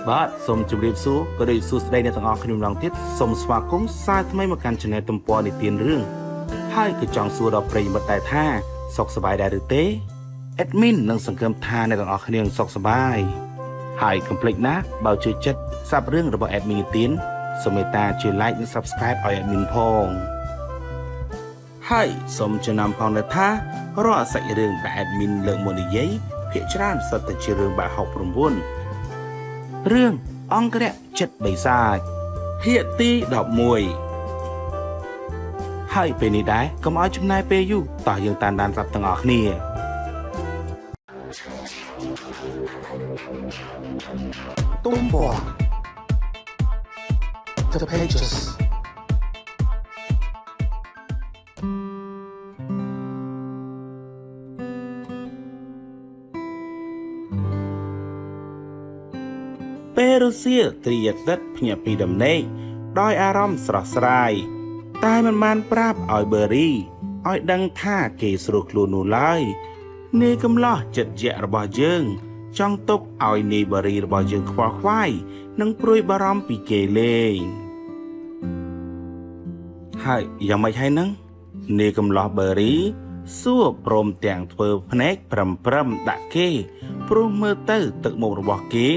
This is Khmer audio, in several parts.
បាទសូមជម្រាបសួរក៏ដូចសួស្តីអ្នកទាំងអស់គ្នាម្ដងទៀតសូមស្វាគមន៍សារថ្មីមកកាន់ Channel ទំព័រនិទានរឿងហើយក៏ចង់សួរដល់ប្រិយមិត្តដែរថាសុខសប្បាយដែរឬទេ Admin នឹងសង្ឃឹមថាអ្នកទាំងអស់គ្នានឹងសុខសប្បាយហើយកុំភ្លេចណាបើជួយចិត្តសាប់រឿងរបស់ Admin និទានសូមមេត្តាជួយ Like និង Subscribe ឲ្យ Admin ផងហើយសូមចំណាំផងដែរថារាល់សាច់រឿងដែល Admin លើកមកនិយាយភាគច្រើនសុទ្ធតែជារឿងបែប69រឿងអង្គរៈចិត្តបិសាចភាគទី11ហើយពេលនេះដែរកុំឲ្យចំណាយពេលយូរតោះយើងតាមដានស្ដាប់ទាំងអស់គ្នា ទំព័រ The pages. ពេលរុស្ស៊ីទ្រីអាទិត្យភ្ញាក់ពីដំណេកដោយអារម្មណ៍ស្រស់ស្រាយតែមិនបានប្រាប់ឲ្យបឺរីឲ្យដឹងថាគេស្រួលខ្លួននោះឡើយនាយកំឡោះចិត្តយៈរបស់យើង ចង់ទុកឲ្យនាយបឺរីរបស់យើងខ្វល់ខ្វាយនិងព្រួយបារម្ភពីគេលេងហើយយ៉ាងម៉េចហើយនឹងនាយកំឡោះបឺរីសួរព្រមទាំងធ្វើភ្នែកប្រឹមប្រឹមដាក់គេ ព្រោះមើលទៅទឹកមុខរបស់គេ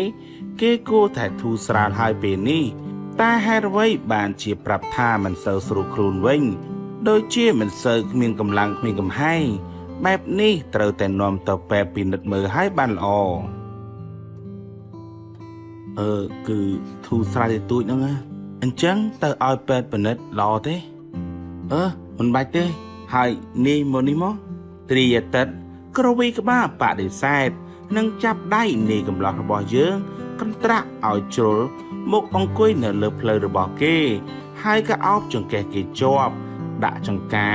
គេគួរតែធូរស្រាលហើយពេលនេះតែហេតុអ្វីបានជាប្រាប់ថាមិនសូវស្រួលខ្លួនវិញ ដូចជាមិនសូវគ្មានកម្លាំងគ្មានកំហែងបែបនេះត្រូវតែនាំទៅពេទ្យពិនិត្យមើលឲ្យបានល្អអឺគឺធូរស្រាលតិចតួចហ្នឹងណាអញ្ចឹងទៅឲ្យពេទ្យពិនិត្យល្អទេអឺមិនបាច់ទេហើយនេះមកនេះមកទ្រីអាទិត្យក្រវីក្បាលបដិសេធនិងចាប់ដៃនាយកំឡោះរបស់យើង កន្ត្រាក់ឲ្យជ្រុលមកអង្គុយនៅលើផ្លូវរបស់គេ ហើយក៏អោបចង្កេះគេជាប់ ដាក់ចង្កា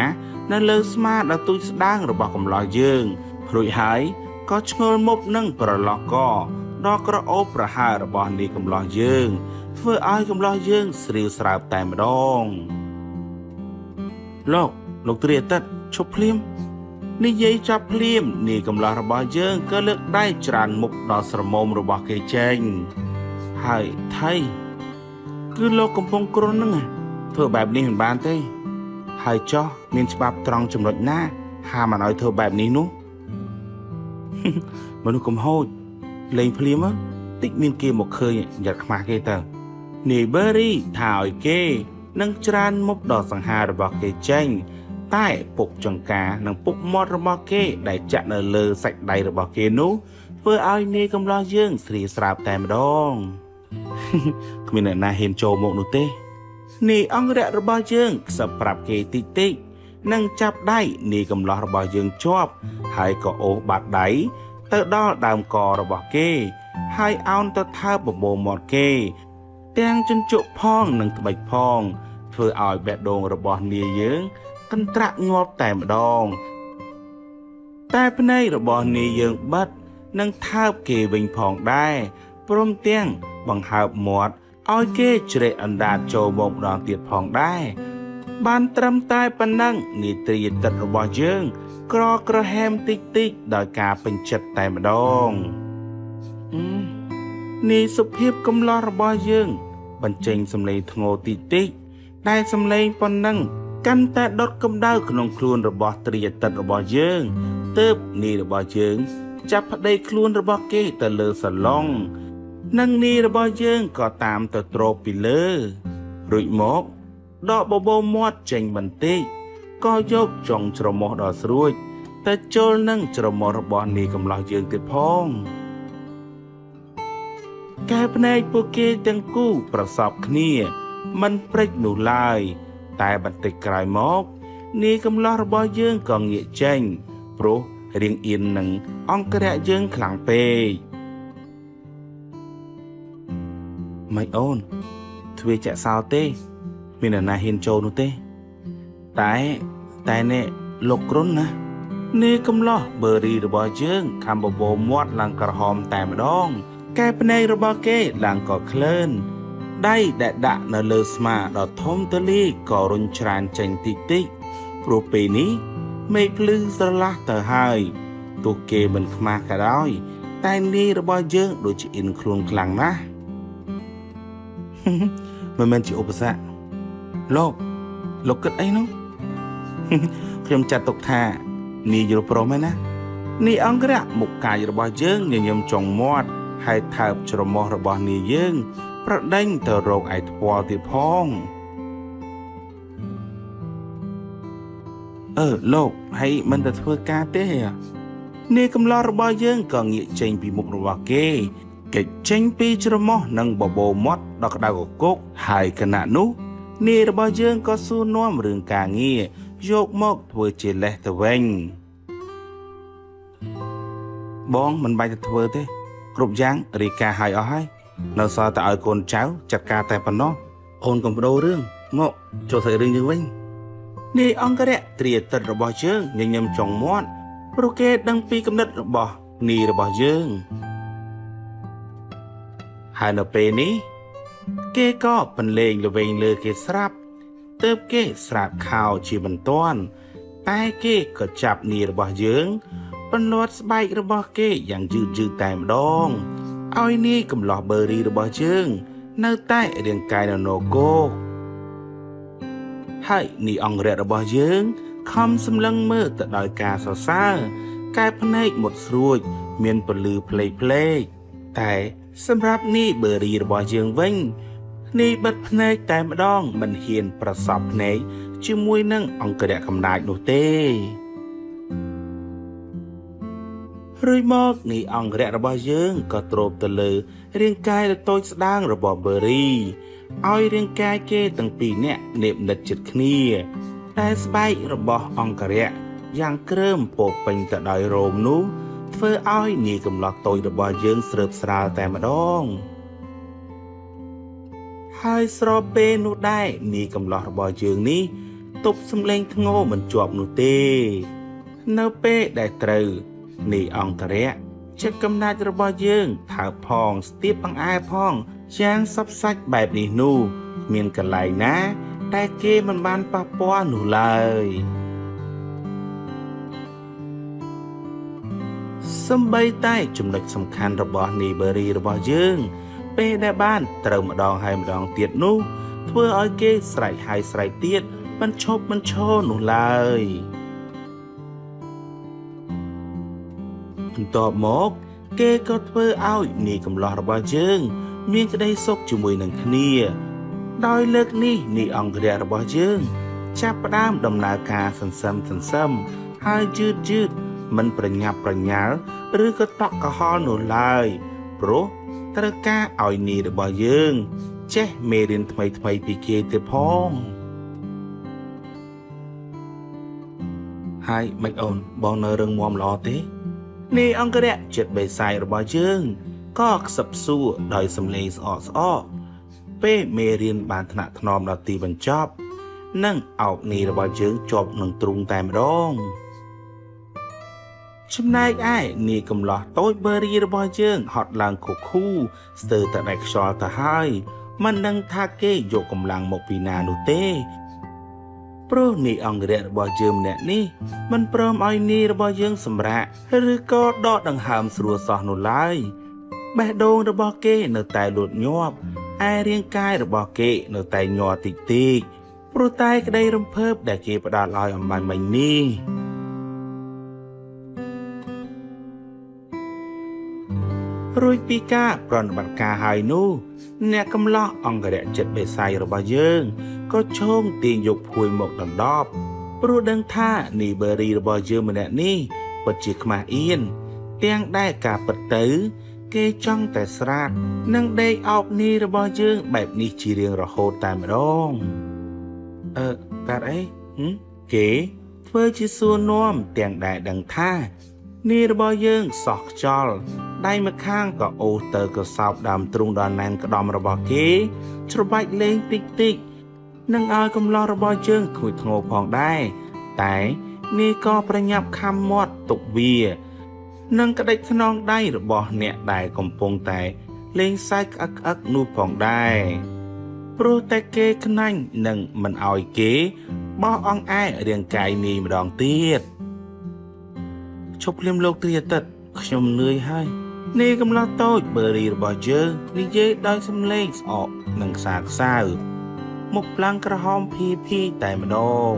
នៅលើស្មាដ៏ទូចស្ដើងរបស់កំឡោះយើងរួចហើយក៏ឈ្ងល់មុបនឹងប្រឡោះកដ៏ក្រអូបប្រហើររបស់នាយកំឡោះយើង ធ្វើឲ្យកំឡោះយើងស្រាវស្រើបតែម្ដងលោកលោកទ្រីអាទិត្យឈប់ភ្លាម និយាយចាប់ភ្លាមនាយកំឡោះរបស់យើងក៏លើកដៃច្រានមុខដល់ស្រមោមរបស់គេចេញហើយថៃគឺលោកកំពុងគ្រុនហ្នឹងណាធ្វើបែបនេះមិនបានទេ ហើយចោះមានច្បាប់ត្រង់ចំណុចណា ហាមមិនឲ្យធ្វើបែបនេះនោះ មនុស្សកំហូចលេងភ្លាមហ៎តិចមានគេមកឃើញយ៉ាត់ខ្មាស់គេទៅនាយបឺរីថាឲ្យគេនឹងច្រានមុខដល់សង្ហារបស់គេចេញ តែពុកចង្ការនិងពុកមាត់របស់គេដែលចាក់នៅលើសាច់ដៃរបស់គេនោះធ្វើឲ្យនាយកំឡោះយើងស្រីស្រាបតែម្ដង គ្មានអ្នកណាហ៊ានចូលមកនោះទេនាយអង្គរៈរបស់យើងខ្សឹបប្រាប់គេតិចតិចនិងចាប់ដៃនាយកំឡោះរបស់យើងជាប់ហើយក៏អូសបាត់ដៃទៅដល់ដើមករបស់គេ ហើយអោនទៅថើបបបោមាត់គេ ទាំងជញ្ជក់ផងនិងត្បិចផង ធ្វើឲ្យបេះដូងរបស់នាយយើង កន្ត្រាក់ញាប់តែម្ដង តែភ្នែករបស់នាយយើងបិទនិងថើបគេវិញផងដែរព្រមទាំងបង្ហើបមាត់ឲ្យគេជ្រែកអណ្ដាតចូលមកម្ដងទៀតផងដែរបានត្រឹមតែប៉ុណ្ណឹងនាយទ្រីអាទិត្យរបស់យើង ក្រក្រហែមតិចតិចៗដោយការពេញចិត្តតែម្ដងអឺនាយសុភាពកំឡោះរបស់យើង បញ្ចេញសំឡេងធ្ងោតិចតិចដែលសំឡេងប៉ុណ្ណឹងកាន់តែដុតកម្ដៅក្នុងខ្លួនរបស់ទ្រីអាទិត្យរបស់យើងទើបនាយរបស់យើង ចាប់ប្តីខ្លួនរបស់គេទៅលើសាឡុងនិងនាយរបស់យើងក៏តាមទៅទ្របពីលើរួចមកដកបបោមាត់ចេញបន្តិចក៏យកចុងច្រមុះដ៏ស្រួចទៅជល់នឹងច្រមុះរបស់នាយកំឡោះយើងទៀតផង កែភ្នែកពួកគេទាំងគូប្រសពគ្នា មិនព្រិចនោះឡើយ តែបន្តិចក្រោយមកនាយកំឡោះរបស់យើងក៏ងាកចេញ ព្រោះរៀងអៀននឹងអង្គរៈយើងខ្លាំងពេកមិនអូនទ្វារចាក់សោទេ មានអ្នកណាហ៊ានចូលនោះទេ តែតែនេះលោកគ្រុនណានាយកំឡោះបឺរីរបស់យើងខំបបោមាត់ឡើងក្រហមតែម្ដង កែភ្នែករបស់គេឡើងក៏ក្លឿនដៃដែលដាក់នៅលើស្មាដ៏ធំទូលាយក៏រុញច្រានចេញតិចតិចព្រោះពេលនេះមេឃភ្លឺស្រឡះទៅហើយទោះគេមិនខ្មាស់ក៏ដោយ តែនាយរបស់យើងដូចជាអ៊ិនខ្លួនខ្លាំងណាស់ មិនមែនជាឧបសគ្គលោកលោកគិតអីនោះ ខ្ញុំចាត់ទុកថានាយយល់ព្រមហើយណានាយអង្គរៈមុខកាយរបស់យើងញញឹមចុងមាត់ហើយថើបច្រមុះរបស់នាយយើង ប្រដេញទៅរកឯថ្ពាល់ទៀតផងអឺលោកហើយមិនទៅធ្វើការទេហ៎នាយកំឡោះរបស់យើងក៏ងាកចេញពីមុខរបស់គេ គេចចេញពីច្រមុះនិងបបោមាត់ដល់ក្តៅកគុកហើយខណៈនោះនាយរបស់យើងក៏សួរនាំរឿងការងារយកមកធ្វើជាលេសទៅវិញបងមិនបាច់ទៅធ្វើទេ គ្រប់យ៉ាងរាយការណ៍ឲ្យអស់ហើយនៅសល់តែឲ្យកូនចៅចាត់ការតែប៉ុណ្ណោះអូនកុំបដូររឿងមកចូលសាច់រឿងយើងវិញនាយអង្គរៈត្រាទឹករបស់យើងញញឹមចុងមាត់ព្រោះគេដឹងពីគំនិតរបស់នាយរបស់យើង ហើយនៅពេលនេះ គេក៏ពន្លែងល្វែងលើគេស្រាប់ទើបគេស្រាបខោជាបន្ទាន់តែគេក៏ចាប់នាយរបស់យើងបន្លាត់ស្បែករបស់គេយ៉ាងយឺតយឺតតែម្ដងឲ្យនាយកំឡោះបឺរីរបស់យើង នៅតែរាងកាយនៅនគោកហើយនាយអង្គរៈរបស់យើងខំសម្លឹងមើលទៅដោយការសរសើរកែភ្នែកមុតស្រួច មានពន្លឺផ្លេកផ្លេកតែសម្រាប់នាយបឺរីរបស់យើងវិញនាយបិទភ្នែកតែម្ដងមិនហ៊ានប្រសពភ្នែកជាមួយនឹងអង្គរៈកំណាចនោះទេរួចមកនាយអង្គរៈរបស់យើងក៏ទ្របទៅលើរាងកាយដ៏តូចស្ដាងរបស់បឺរីឲ្យរាងកាយគេទាំងពីរនាក់នៀបនិតជិតគ្នាតែស្បែករបស់អង្គរៈយ៉ាងគ្រើមពោពេញទៅដោយរោមនោះធ្វើឲ្យនាយកំឡោះតូចរបស់យើងស្រើបស្រាលតែម្ដងហើយស្របពេលនោះដែរនាយកំឡោះរបស់យើងនេះទប់សំឡេងធ្ងោមិនជាប់នោះទេនៅពេលដែលត្រូវនាយអង្គរៈចិត្តកំណាចរបស់យើងថើបផងស្ទាបអង្អែផងយ៉ាងសពសាច់បែបនេះនោះគ្មានកន្លែងណាតែគេមិនបានប៉ះពាល់នោះឡើយសំបីតែចំណុចសំខាន់របស់នាយបឺរីរបស់យើង ពេលដែលបានត្រូវម្ដងហើយម្ដងទៀតនោះធ្វើឲ្យគេស្រែកហើយស្រែកទៀតមិនឈប់មិនឈរនោះឡើយបន្ទាប់មកគេក៏ធ្វើឲ្យនាយកំឡោះរបស់យើង មានក្តីសុខជាមួយនឹងគ្នា ដោយលើកនេះនាយអង្គរៈរបស់យើង ចាប់ផ្ដើមដំណើរការសន្សឹមសន្សឹមហើយយឺតយឺតមិនប្រញាប់ប្រញាល់ឬក៏តក់កុហលនោះឡើយព្រោះត្រូវការឲ្យនាយរបស់យើង ចេះមេរៀនថ្មីថ្មីពីគេទៀតផងហើយមិនអូនបងនៅរឹងមាំល្អទេនាយអង្គរៈចិត្តបិសាយរបស់យើងក៏ខ្សឹបសួរដោយសំឡេងស្អកស្អកពេលមេរៀនបានថ្នាក់ថ្នមដល់ទីបញ្ចប់និងអោបនាយរបស់យើងជាប់នឹងទ្រូងតែម្ដងចំណែកឯនាយកំឡោះតូចបឺរីរបស់យើងហត់ឡើងខូខូស្ទើរតែដាច់ខ្យល់ទៅហើយមិនដឹងថាគេយកកម្លាំងមកពីណានោះទេព្រោះនាយអង្គរៈរបស់យើងម្នាក់នេះមិនព្រមឲ្យនាយរបស់យើងសម្រាកឬក៏ដកដង្ហើមស្រួលសោះនោះឡើយបេះដូងរបស់គេនៅតែលួតញាប់ឯរាងកាយរបស់គេនៅតែញ័រតិចតិចព្រោះតែក្តីរំភើបដែលគេផ្ដល់ឲ្យអំបញ្ញមិញនេះរួចពីការប្រណិប័តការហើយនោះអ្នកកំឡោះអង្គរៈចិត្តបិសាយរបស់យើងក៏ឈោងទាញយកភួយមកដណ្ដប់ព្រោះដឹងថានាយបឺរីរបស់យើងម្នាក់នេះពិតជាខ្មាស់អៀនទាំងដែលការពិតទៅ គេចង់តែស្រាតនិងដេកអោបនាយរបស់យើងបែបនេះជារៀងរហូតតែម្ដងអឺកាត់អីគេធ្វើជាសួរនាំទាំងដែលដឹងថានាយរបស់យើងសោះខ្យល់ដៃម្ខាងក៏អូសទៅក្រសោបដើមទ្រូងដ៏ណែនក្តំរបស់គេច្របាច់លេងតិចតិចនិងឲ្យកំឡោះរបស់យើងធ្ងួយធ្ងរផងដែរតែនាយក៏ប្រញាប់ខំមាត់ទុកវានិងក្តិចខ្នងដៃរបស់អ្នកដែលកំពុងតែលេងសើចក្អឹកក្អឹកនោះផងដែរព្រោះតែគេខ្នាញ់និងមិនឲ្យគេបោះអង្អែរាងកាយនាយម្ដងទៀតឈប់ភ្លាមលោកទ្រាអាទិត្យខ្ញុំនឿយហើយ នាយកំឡោះតូចបឺរីរបស់យើងនិយាយដោយសំឡេងស្អកនិងខ្សើខ្សៅមុខឡើងក្រហមភីភីតែម្ដង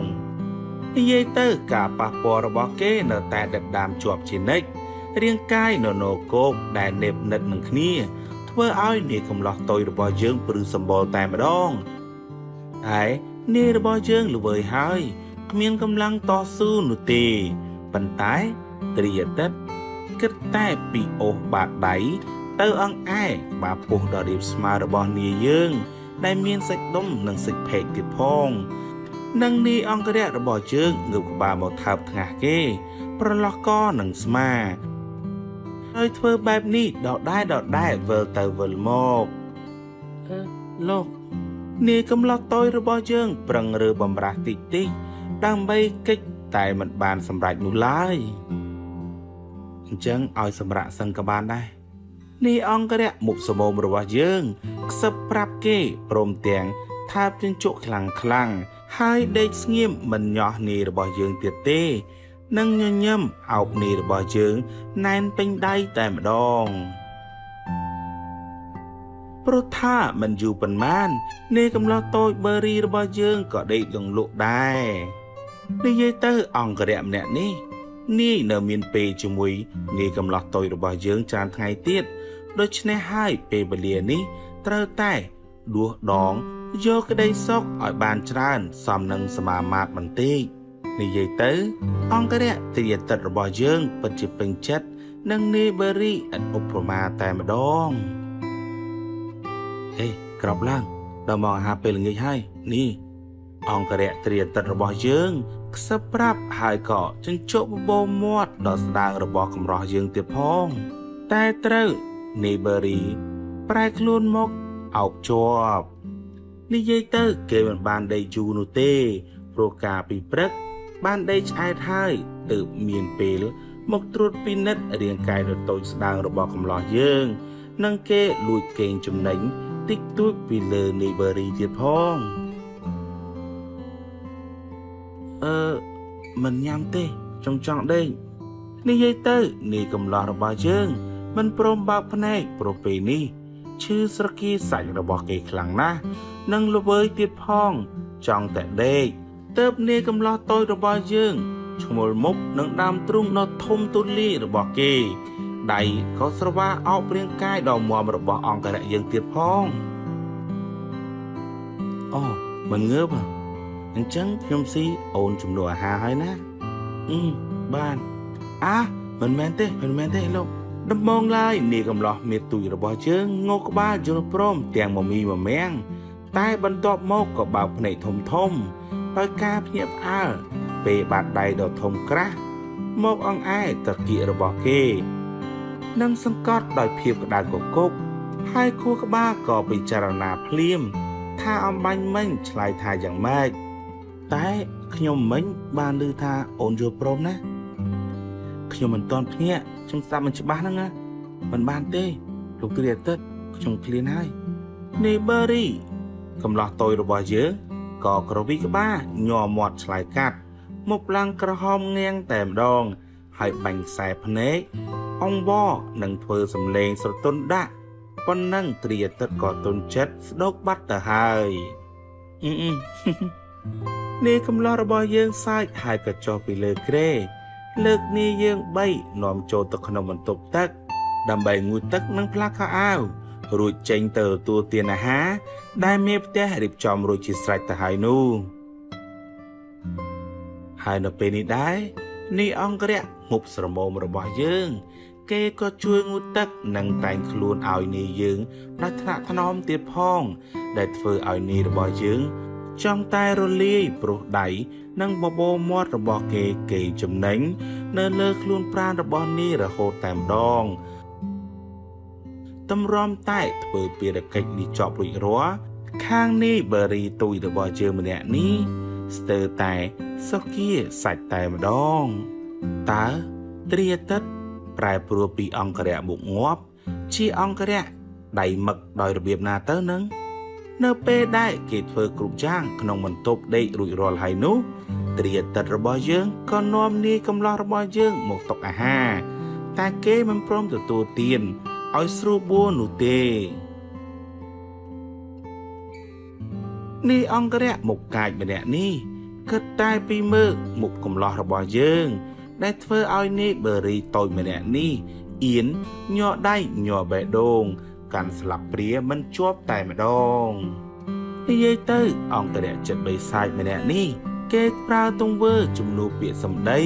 និយាយទៅការប៉ះពាល់របស់គេនៅតែដិតដាមជាប់ជានិច្ចរាងកាយននគោកដែលនែបនិតនឹងគ្នាធ្វើឲ្យនាយកំឡោះតូចរបស់យើងព្រឺសម្បុរតែម្ដងតែនាយរបស់យើងល្វើយហើយគ្មានកម្លាំងតស៊ូនោះទេប៉ុន្តែត្រីអាទិត្យគិតតែពីអូសបាតដៃទៅអង្អែក្បាលពោះដ៏រាបស្មើរបស់នាយយើងដែលមានសាច់ដុំនិងសាច់ផែកទៀតផងនិងនាយអង្គរៈរបស់យើងងើបក្បាលមកថើបថ្ងាសគេប្រឡោះកនិងស្មាហើយធ្វើបែបនេះដដែលដដែលវិលទៅវិលមកលោកនាយកំឡោះតូចរបស់យើងប្រឹងរើបំរាស់តិចតិចដើម្បីកិច្ចតែមិនបានសម្រេចនោះឡើយអញ្ចឹងឲ្យសម្រាកសិនក៏បានដែរនាយអង្គរៈមុខសមមរបស់យើងខ្សឹបប្រាប់គេព្រមទាំងថើបជញ្ជក់ខ្លាំងខ្លាំងហើយដេកស្ងៀមមិនញាស់នាយរបស់យើងទៀតទេនិងញញឹមអោបនាយរបស់យើងណែនពេញដៃតែម្ដងព្រោះថាមិនយូរប៉ុន្មាននាយកំឡោះតូចបឺរីរបស់យើងក៏ដេកលង់លក់ដែរនិយាយទៅអង្គរៈម្នាក់នេះនាយនៅមានពេលជាមួយនាយកំឡោះតូចរបស់យើងច្រើនថ្ងៃទៀតដូច្នេះហើយពេលវេលានេះត្រូវតែដួសដងយកក្តីសុខឲ្យបានច្រើនសមនឹងសមាមាត្របន្តិចនិយាយទៅអង្គរៈត្រីអាទិត្យរបស់យើងពិតជាពេញចិត្តនឹងនាយបឺរីឥតឧបមាតែម្ដងហេក្រប់ឡើងដល់មកអាហារពេលល្ងាចហើយនេះអង្គរៈត្រីអាទិត្យរបស់យើងខ្សឹបប្រាប់ហើយក៏ជញ្ជក់បបោមាត់ដល់ស្ដាងរបស់កម្រោះយើងទៀតផងតែត្រូវនាយបឺរីប្រែខ្លួនមកអោបជាប់និយាយទៅគេមិនបានដេកយូរនោះទេព្រោះការពីព្រឹកបានដេកឆ្អែតហើយទើបមានពេលមកត្រួតពិនិត្យរាងកាយដ៏តូចស្ដាងរបស់កម្លោះយើងនិងគេលួចកេងចំណេញតិចតួចពីលើនាយបឺរីទៀតផងមិនញ៉ាំទេខ្ញុំចង់ដេកនិយាយទៅនាយកំឡោះរបស់យើងមិនព្រមបើកភ្នែកព្រោះពេលនេះឈឺស្រគីសាច់របស់គេខ្លាំងណាស់និងល្វើយទៀតផងចង់តែដេកទើបនាយកំឡោះតូចរបស់យើងឈ្មោលមុខនឹងដើមទ្រូងដ៏ធំទូលាយរបស់គេដៃក៏ស្រវាអោបរាងកាយដ៏មាំរបស់អង្គរៈយើងទៀតផងអូមិនងើបអញ្ចឹងខ្ញុំស៊ីអូនជំនួសអាហារហើយណាបានអាមិនមែនទេមិនមែនទេលោកដំបងឡើយនាយកំឡោះមេទូចរបស់យើងងក់ក្បាលយល់ព្រមទាំងមមីមមាំងតែបន្ទាប់មកក៏បើកភ្នែកធំធំដោយការភ្ញាក់ផ្អើលពេលបាតដៃដ៏ធំក្រាស់មកអង្អែត្រគាករបស់គេនិងសង្កត់ដោយភាពក្តៅគគុកហើយខួរក្បាលក៏ពិចារណាភ្លាមថាអំបញ្ញមិញឆ្លើយថាយ៉ាងម៉េចតែខ្ញុំមិញបានឮថាអូនយល់ព្រមណាខ្ញុំមិនទាន់ភ្ញាក់ខ្ញុំស្ដាប់មិនច្បាស់ហ្នឹងណាមិនបានទេលោកត្រីអាទិត្យខ្ញុំឃ្លានហើយនាយបឺរីកំឡោះតូចរបស់យើងក៏ក្រវីក្បាលញ័រមាត់ឆ្លើយកាត់មុខឡើងក្រហមងាំងតែម្ដងហើយបាញ់ខ្សែភ្នែកអង្វរនឹងធ្វើសំឡេងស្រទន់ដាក់ប៉ុណ្ណឹងត្រីអាទិត្យក៏ទន់ចិត្តស្ដោកបាត់ទៅហើយនាយកំឡោះរបស់យើងសើចហើយក៏ចុះពីលើគ្រែលើកនាយយើងបីនាំចូលទៅក្នុងបន្ទប់ទឹកដើម្បីងូតទឹកនិងផ្លាស់ខោអាវរួចចេញទៅទទួលទានអាហារដែលមេផ្ទះរៀបចំរួចជាស្រេចទៅហើយនោះហើយនៅពេលនេះដែរនាយអង្គរៈងប់ស្រមោមរបស់យើងគេក៏ជួយងូតទឹកនិងតែងខ្លួនឲ្យនាយយើងដោយថ្នាក់ថ្នមទៀតផងដែលធ្វើឲ្យនាយរបស់យើងចង់តែរលាយព្រោះដៃនិងបបោមាត់របស់គេគេចំណេញនៅលើខ្លួនប្រាណរបស់នាយរហូតតែម្ដងតម្រាំតែធ្វើភារកិច្ចនេះចប់រួចរាល់ខាងនេះបឺរីទូចរបស់យើងម្នាក់នេះស្ទើរតែសុគាសាច់តែម្ដងតើត្រីអាទិត្យប្រែប្រួលពីអង្គរៈមុខងាប់ជាអង្គរៈដៃមឹកដោយរបៀបណាទៅនឹងនៅពេលដែលគេធ្វើគ្រប់យ៉ាងក្នុងបន្ទប់ដេករួចរាល់ហើយនោះត្រីអាទិត្យរបស់យើងក៏នាំនាយកំឡោះរបស់យើងមកតុអាហារ តែគេមិនព្រមទទួលទានឲ្យស្រួលបួលនោះទេនេះអង្គរៈមុខកាចម្នាក់នេះគិតតែពីមើលមុខកំឡោះរបស់យើង ដែលធ្វើឲ្យនេះបឺរីតូចម្នាក់នេះអៀនញ័រដៃញ័របេះដូង កាន់ស្លាបព្រាមិនជាប់តែម្ដងនិយាយទៅ អង្គរៈចិត្តបិសាចម្នាក់នេះ គេប្រើទង្វើជំនួសពាក្យសម្ដី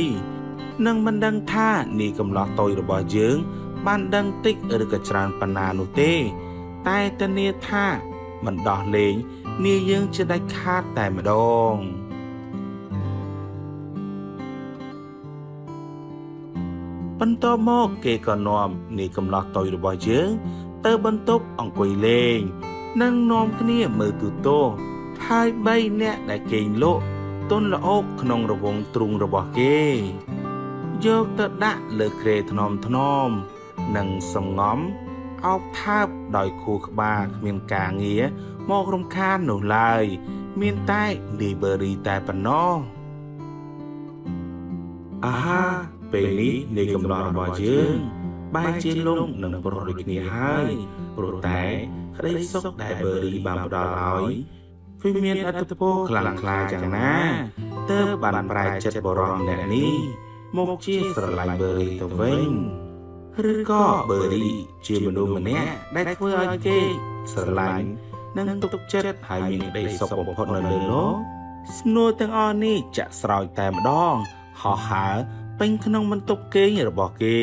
និងមិនដឹងថានាយកំឡោះតូចរបស់យើង បានដឹងតិចឬក៏ច្រើនប៉ុណ្ណានោះទេ តែធានាថាមិនដោះលែងនាយយើងជាដាច់ខាតតែម្ដងបន្ទាប់មកគេក៏នាំនាយកំឡោះតូចរបស់យើង ទៅបន្ទប់អង្គុយលេង និងនាំគ្នាមើលទូទស្សន៍ហើយបីនាក់ដែលគេងលក់ទុនល្អកក្នុងរវងទ្រូងរបស់គេ យកទៅដាក់លើគ្រែថ្នមថ្នម និងសំងំអោបថើបដោយខួរក្បាលគ្មានការងារមករំខាននោះឡើយ មានតែនាយបឺរីតែប៉ុណ្ណោះអាហាពេលនេះនាយកំឡោះរបស់យើង បែរជាលងនឹងប្រុសដូចគ្នាហើយព្រោះតែក្តីសុខដែលបឺរីបានផ្ដល់ឲ្យវាមានឥទ្ធិពលខ្លាំងក្លាយ៉ាងណាទើបបានប្រែចិត្តបុរសម្នាក់នេះមកជាស្រឡាញ់បឺរីទៅវិញឬក៏បឺរីជាមនុស្សម្នាក់ដែលធ្វើឲ្យគេស្រឡាញ់និងទុកចិត្តហើយមានក្តីសុខបំផុតនៅលើលោកសំណួរទាំងអស់នេះចាក់ស្រោចតែម្ដងហោះហើរពេញក្នុងបន្ទប់គេងរបស់គេ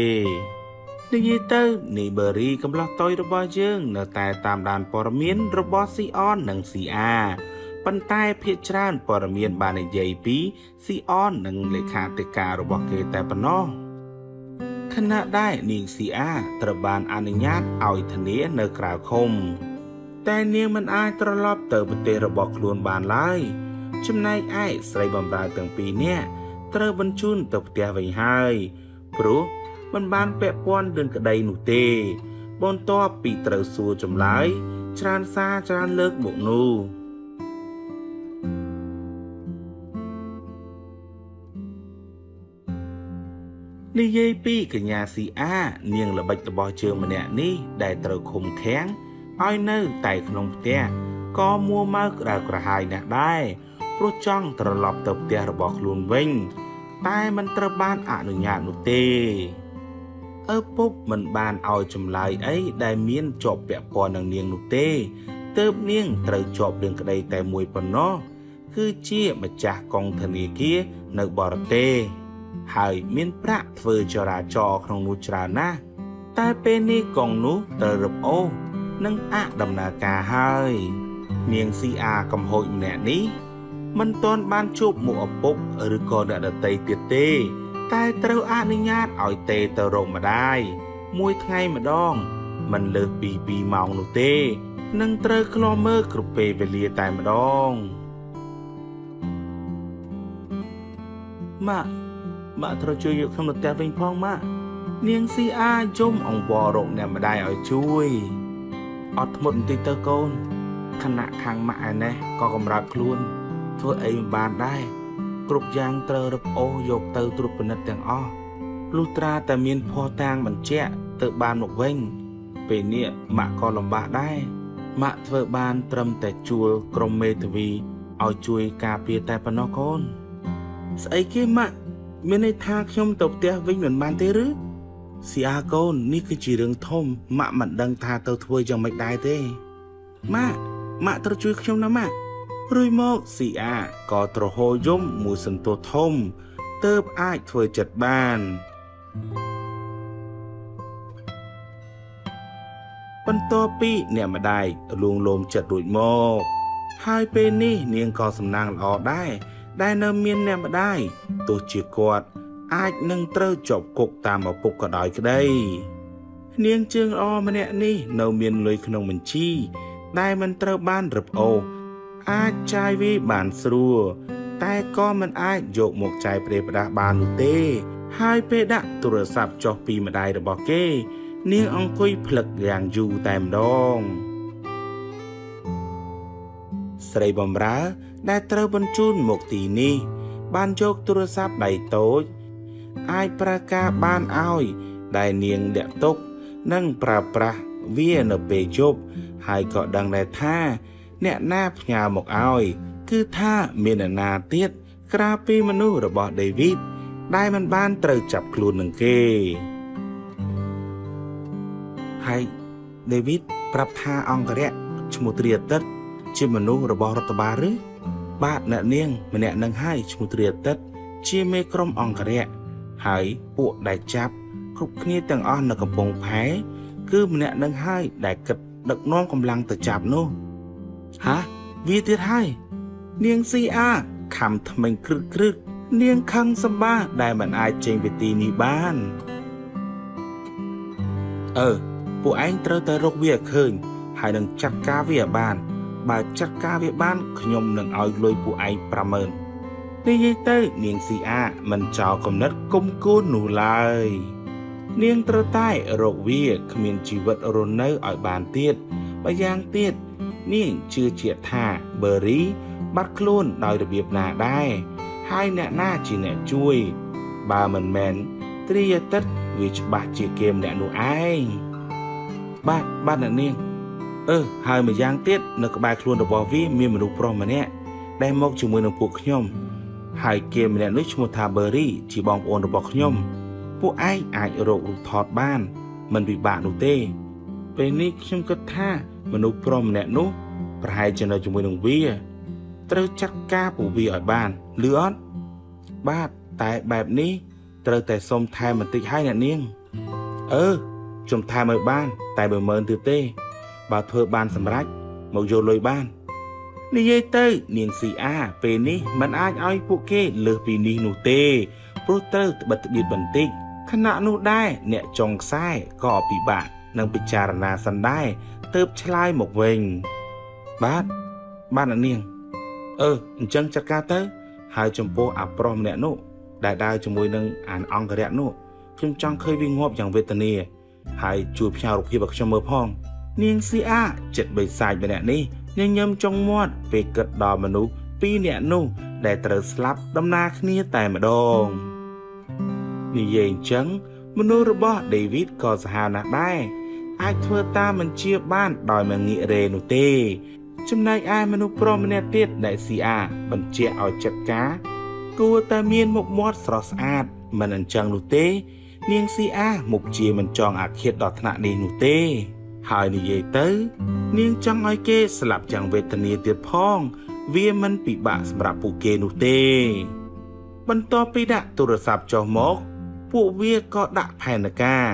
និយាយទៅនីបឺរីកំឡោះតូចរបស់យើង នៅតែតាមដានព័ត៌មានរបស់ស៊ីអននិងស៊ីអាប៉ុន្តែភាគច្រើនព័ត៌មានបាននិយាយពីស៊ីអននិងលេខាធិការរបស់គេតែប៉ុណ្ណោះខណៈដែលនាងស៊ីអាត្រូវបានអនុញ្ញាតឲ្យធានានៅក្រៅឃុំ តែនាងមិនអាចត្រឡប់ទៅប្រទេសរបស់ខ្លួនបានឡើយចំណែកឯស្រីបម្រើទាំងពីរនាក់ត្រូវបញ្ជូនទៅផ្ទះវិញហើយព្រោះមិនបានពាក់ព័ន្ធរឿងក្តីនោះទេ បន្ទាប់ពីត្រូវសួរចម្លើយច្រើនសារច្រើនលើកមកនោះនិយាយពីកញ្ញាស៊ីអានាងល្បិចរបស់ជើងម្នាក់នេះដែលត្រូវឃុំឃាំងឲ្យនៅតែក្នុងផ្ទះក៏មួម៉ៅក្តៅក្រហាយណាស់ដែរព្រោះចង់ត្រឡប់ទៅផ្ទះរបស់ខ្លួនវិញ តែមិនត្រូវបានអនុញ្ញាតនោះទេឪពុកមិនបានឲ្យចម្លើយអីដែលមានជាប់ពាក់ព័ន្ធនឹងនាងនោះទេទើបនាងត្រូវជាប់រឿងក្តីតែមួយប៉ុណ្ណោះគឺជាម្ចាស់កងធនាគារនៅបរទេសហើយមានប្រាក់ធ្វើចរាចរណ៍ក្នុងនោះច្រើនណាស់តែពេលនេះកងនោះត្រូវរឹបអូសនិងអាក់ដំណើរការហើយនាងស៊ីអាកំហូចម្នាក់នេះមិនទាន់បានជួបមុខឪពុកឬក៏អ្នកដទៃទៀតទេ តែត្រូវអនុញ្ញាតឲ្យទេទៅរកម្ដាយមួយថ្ងៃម្ដង មិនលើសពី2ម៉ោងនោះទេនិងត្រូវឃ្លាំមើលគ្រប់ពេលវេលាតែម្ដងម៉ាក់ម៉ាក់ត្រូវជួយយកខ្ញុំទៅផ្ទះវិញផងម៉ាក់នាងស៊ីអាយំអង្វររកអ្នកម្ដាយឲ្យជួយអត់ធ្មត់បន្តិចទៅកូនខណៈខាងម៉ាក់ឯនេះក៏កម្រើកខ្លួនធ្វើអីមិនបានដែរគ្រប់យ៉ាងត្រូវរឹបអូសយកទៅត្រួតពិនិត្យទាំងអស់លុះត្រាតែមានភស្តុតាងបញ្ជាក់ទៅបានមកវិញពេលនេះម៉ាក់ក៏លំបាកដែរម៉ាក់ធ្វើបានត្រឹមតែជួលក្រុមមេធាវីឲ្យជួយការពារតែប៉ុណ្ណោះកូនស្អីគេម៉ាក់មានន័យថាខ្ញុំទៅផ្ទះវិញមិនបានទេឬស៊ីអាកូននេះគឺជារឿងធំម៉ាក់មិនដឹងថាទៅធ្វើយ៉ាងម៉េចដែរទេម៉ាក់ម៉ាក់ត្រូវជួយខ្ញុំណាម៉ាក់រួចមកស៊ីអាក៏ទ្រហោយំមួយសន្ទុះធំទើបអាចធ្វើចិត្តបានបន្ទាប់ពីអ្នកម្ដាយលួងលោមចិត្តរួចមកហើយពេលនេះនាងក៏សំណាងល្អដែរដែលនៅមានអ្នកម្ដាយទោះជាគាត់អាចនឹងត្រូវជាប់គុកតាមឪពុកក៏ដោយក្តីនាងជើងល្អម្នាក់នេះនៅមានលុយក្នុងបញ្ជីដែលមិនត្រូវបានរឹបអូសអាចចាយវាបានស្រួលតែក៏មិនអាចយកមកចាយប្រេះផ្ដាស់បាននោះទេ ហើយពេលដាក់ទូរស័ព្ទចុះពីម្ដាយរបស់គេ នាងអង្គុយភ្លឹកយ៉ាងយូរតែម្ដងស្រីបំរើដែលត្រូវបញ្ជូនមកទីនេះ បានយកទូរស័ព្ទដៃតូចអាចប្រើការបានឲ្យ ដែលនាងលាក់ទុក និងប្រើប្រាស់វានៅពេលយប់ហើយក៏ដឹងដែរថា អ្នកណាផ្ញើមកឲ្យ គឺថាមានអ្នកណាទៀតក្រៅពីមនុស្សរបស់ដេវីតដែលមិនបានត្រូវចាប់ខ្លួននឹងគេហើយដេវីតប្រាប់ថាអង្គរៈឈ្មោះត្រាអាទិត្យជាមនុស្សរបស់រដ្ឋបាលឬបាទអ្នកនាងម្នាក់នឹងហើយឈ្មោះត្រាអាទិត្យជាមេក្រុមអង្គរៈហើយពួកដែលចាប់គ្រប់គ្នាទាំងអស់នៅកំពង់ផែគឺម្នាក់នឹងហើយដែលគិតដឹកនាំកម្លាំងទៅចាប់នោះហាវាទៀតហើយនាងស៊ីអាខំថ្មិញគ្រឹតគ្រឹតនាងខឹងសម្បាដែលមិនអាចចេញពីទីនេះបានអឺពួកឯងត្រូវតែរកវាឲ្យឃើញហើយនឹងចាត់ការវាឲ្យបាន បើចាត់ការវាបានខ្ញុំនឹងឲ្យលុយពួកឯង50000និយាយទៅនាងស៊ីអាមិនចោលគំនិតគុំគួននោះឡើយនាងត្រូវតែរកវាគ្មានជីវិតរស់នៅឲ្យបានទៀតបើយ៉ាងទៀតនាងជឿជាក់ថាបឺរីបាត់ខ្លួនដោយរបៀបណាដែរហើយអ្នកណាជាអ្នកជួយ បើមិនមែនត្រាអាទិត្យវាច្បាស់ជាគេម្នាក់នោះឯងបាទបាទអ្នកនាង អឺហើយម្យ៉ាងទៀតនៅក្បែរខ្លួនរបស់វាមានមនុស្សប្រុសម្នាក់ដែលមកជាមួយនឹងពួកខ្ញុំហើយគេម្នាក់នោះឈ្មោះថាបឺរីជាបងប្អូនរបស់ខ្ញុំពួកឯងអាចរករូបថតបានមិនពិបាកនោះទេពេលនេះខ្ញុំគិតថាមនុស្សប្រុសម្នាក់នោះប្រហែលជានៅជាមួយនឹងវាត្រូវចាត់ការពួកវាឲ្យបានឮអត់បាទតែបែបនេះត្រូវតែសុំថែមបន្តិចហើយអ្នកនាងអឺខ្ញុំថែមឲ្យបានតែ10000ទៀតទេបើធ្វើបានសម្រេចមកយកលុយបាននិយាយទៅនាងស៊ីអាពេលនេះមិនអាចឲ្យពួកគេលើសពីនេះនោះទេព្រោះត្រូវត្បិតត្បៀតបន្តិចខណៈនោះដែរអ្នកចុងខ្សែក៏ពិបាកនឹងពិចារណាសិនដែរទើបឆ្លើយមកវិញបាទបាទអ្នកនាងអឺអញ្ចឹងចាត់ការទៅហើយចំពោះអាប្រុសម្នាក់នោះដែលដើរជាមួយនឹងអានអង្គរៈនោះខ្ញុំចង់ឃើញវាងាប់យ៉ាងវេទនាហើយជួយផ្ញើរូបភាពឲ្យខ្ញុំមើលផងនាងស៊ីអាចិត្តបិសាចម្នាក់នេះញញឹមចុងមាត់ពេលគិតដល់មនុស្សពីរនាក់នោះដែលត្រូវស្លាប់ដំណើរគ្នាតែម្ដងនិយាយអញ្ចឹងមនុស្សរបស់ដេវីតក៏សាហាវណាស់ដែរអាចធ្វើតាមបញ្ជាបានដោយមិនងាករេនោះទេចំណែកឯមនុស្សប្រុសម្នាក់ទៀតដែលស៊ីអាបញ្ជាឲ្យចាត់ការគួរតែមានមុខមាត់ស្រស់ស្អាតមិនអញ្ចឹងនោះទេនាងស៊ីអាមុខជាមិនចង់អាឃាតដល់ថ្នាក់នេះនោះទេហើយនិយាយទៅនាងចង់ឲ្យគេស្លាប់យ៉ាងវេទនាទៀតផងវាមិនពិបាកសម្រាប់ពួកគេនោះទេបន្ទាប់ពីដាក់ទូរស័ព្ទចុះមកពួកវាក៏ដាក់ផែនការ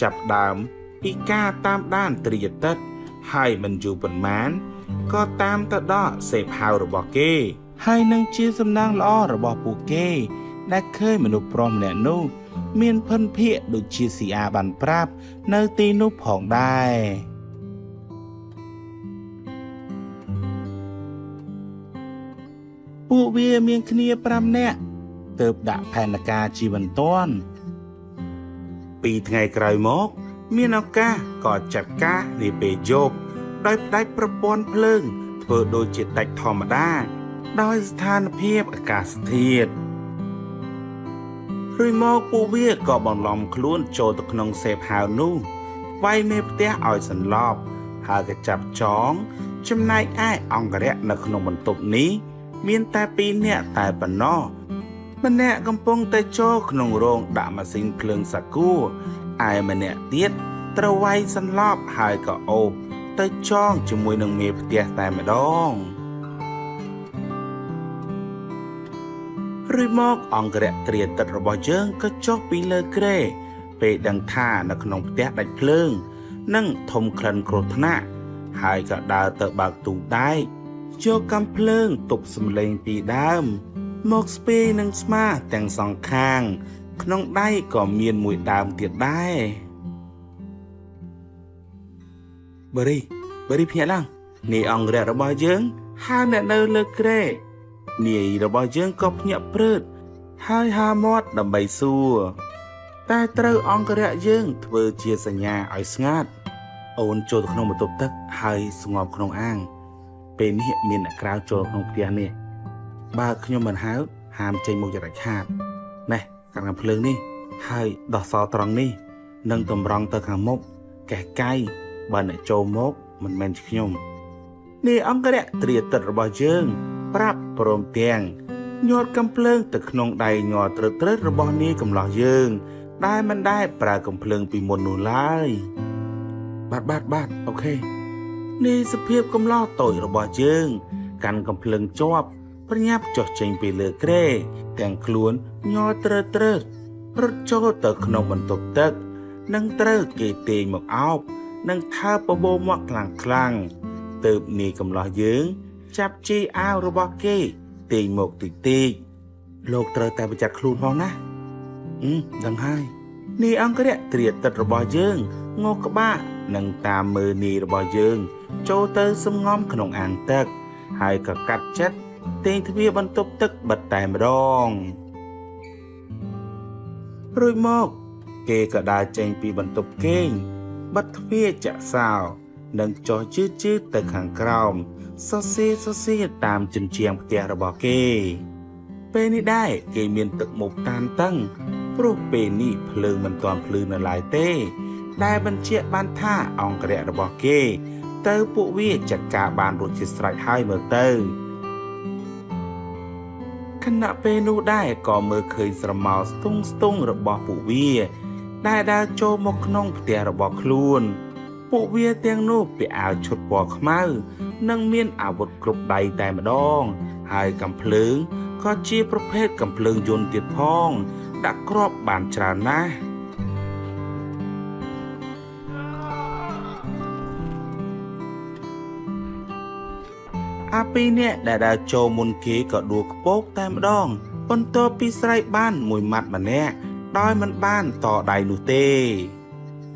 ចាប់ដើមពីការតាមដានត្រិយតិតហើយមិនយូរប៉ុន្មានក៏តាមទៅដល់សេពហៅរបស់គេហើយនឹងជាសំណាងល្អរបស់ពួកគេដែលឃើញមនុស្សប្រុសម្នាក់នោះមានភិនភាគដូចជាស៊ីអាបានប្រាប់នៅទីនោះផងដែរពួកវាមានគ្នា5នាក់ទើបដាក់ផែនការជាបន្ទាន់2ថ្ងៃក្រោយមកមានឱកាសក៏ចាត់ការនាពេលយប់ដោយផ្ដាច់ប្រព័ន្ធភ្លើងធ្វើដូចជាដាច់ធម្មតាដោយស្ថានភាពអាកាសធាតុរួចមកពួកវាក៏បន្លំខ្លួនចូលទៅក្នុងសេពហៅនោះវាយមេផ្ទះឲ្យសន្លប់ហើយក៏ចាប់ចងចំណែកឯអង្គរៈនៅក្នុងបន្ទប់នេះមានតែ2នាក់តែប៉ុណ្ណោះម្នាក់កំពុងតែចូលក្នុងរោងដាក់ម៉ាស៊ីនភ្លើងសាគូឯម្នាក់ទៀតត្រូវវាយសន្លប់ហើយក៏អូបទៅចងជាមួយនឹងមេផ្ទះតែម្ដងរួចមកអង្គរៈត្រាទឹករបស់យើងក៏ចុះពីលើគ្រែពេលដឹងថានៅក្នុងផ្ទះដាច់ភ្លើងនិងធំក្លិនគ្រោះថ្នាក់ហើយក៏ដើរទៅបើកទូដែកយកកាំភ្លើងទប់សំឡេងពីដើមមកស្ពាយនឹងស្មាទាំងសងខាងក្នុងដៃក៏មានមួយដើមទៀតដែរបឺរីបឺរីភ្ញាក់ឡើងនាយអង្គរៈរបស់យើងហៅអ្នកនៅលើគ្រែនាយរបស់យើងក៏ភ្ញាក់ព្រឺតហើយហាមាត់ដើម្បីសួរតែត្រូវអង្គរៈយើងធ្វើជាសញ្ញាឲ្យស្ងាត់អូនចូលទៅក្នុងបន្ទប់ទឹកហើយស្ងប់ក្នុងអាងពេលនេះមានអ្នកក្រៅចូលក្នុងផ្ទះនេះបើខ្ញុំមិនហៅហាមចេញមកយ៉ាងដាច់ខាតណែកាត់កាំភ្លើងនេះហើយដោះសោត្រង់នេះ និងតម្រង់ទៅខាងមុខកេះកៃបើអ្នកចូលមកមិនមែនជាខ្ញុំនាយអង្គរៈត្រាទឹករបស់យើងប្រាប់ព្រមទាំងញាត់កំភ្លើងទៅក្នុងដៃញ័រត្រើតៗរបស់នាយកំឡោះយើងដែលមិនដែលប្រើកំភ្លើងពីមុននោះឡើយបាទបាទបាទអូខេនាយសភាពកំឡោះតូចរបស់យើងកាន់កំភ្លើងជាប់ប្រញាប់ចុះចេញពីលើគ្រែទាំងខ្លួនញ័រត្រើតៗរត់ចូលទៅក្នុងបន្ទប់ទឹកនិងត្រូវគេទាញមកអោបនិងថើបបបោមាត់ខ្លាំងខ្លាំងទើបនាយកំឡោះយើងចាប់ជីអាវរបស់គេទាញមកតិចតិចលោកត្រូវតែប្រយ័ត្នខ្លួនផងណាដឹងហើយនាយអង្គរៈត្រាទឹករបស់យើងងក់ក្បាលនិងតាមមើលនាយរបស់យើងចូលទៅសំងំក្នុងអាងទឹកហើយក៏កាត់ចិត្តទាញទ្វារបន្ទប់ទឹកបិទតែម្ដងរួចមកគេក៏ដើរចេញពីបន្ទប់គេងបិទទ្វារចាក់សោនិងចុះជឿជឿទៅខាងក្រោមសរសេរសរសេរតាមជញ្ជាំងផ្ទះរបស់គេពេលនេះដែរគេមានទឹកមុខតានតឹងព្រោះពេលនេះភ្លើងមិនទាន់ភ្លឺនៅឡើយទេដែលបញ្ជាក់បានថាអង្គរៈរបស់គេទៅពួកវាចាត់ការបានរួចជាស្រេចហើយមើលទៅខណៈពេលនោះដែរក៏មើលឃើញស្រមោលស្ទង់ស្ទង់របស់ពួកវាដែលដើរចូលមកក្នុងផ្ទះរបស់ខ្លួនពួកវាទាំងនោះពាក់អាវឈុតពណ៌ខ្មៅនិងមានអាវុធគ្រប់ដៃតែម្ដងហើយកាំភ្លើងក៏ជាប្រភេទកាំភ្លើងយន្តទៀតផងដាក់គ្រាប់បានច្រើនណាស់អាពីរនាក់ដែលដើរចូលមុនគេក៏ដួលខ្ពកតែម្ដងបន្ទាប់ពីស្រែកបានមួយម៉ាត់ម្នាក់ដោយមិនបានតដៃនោះទេ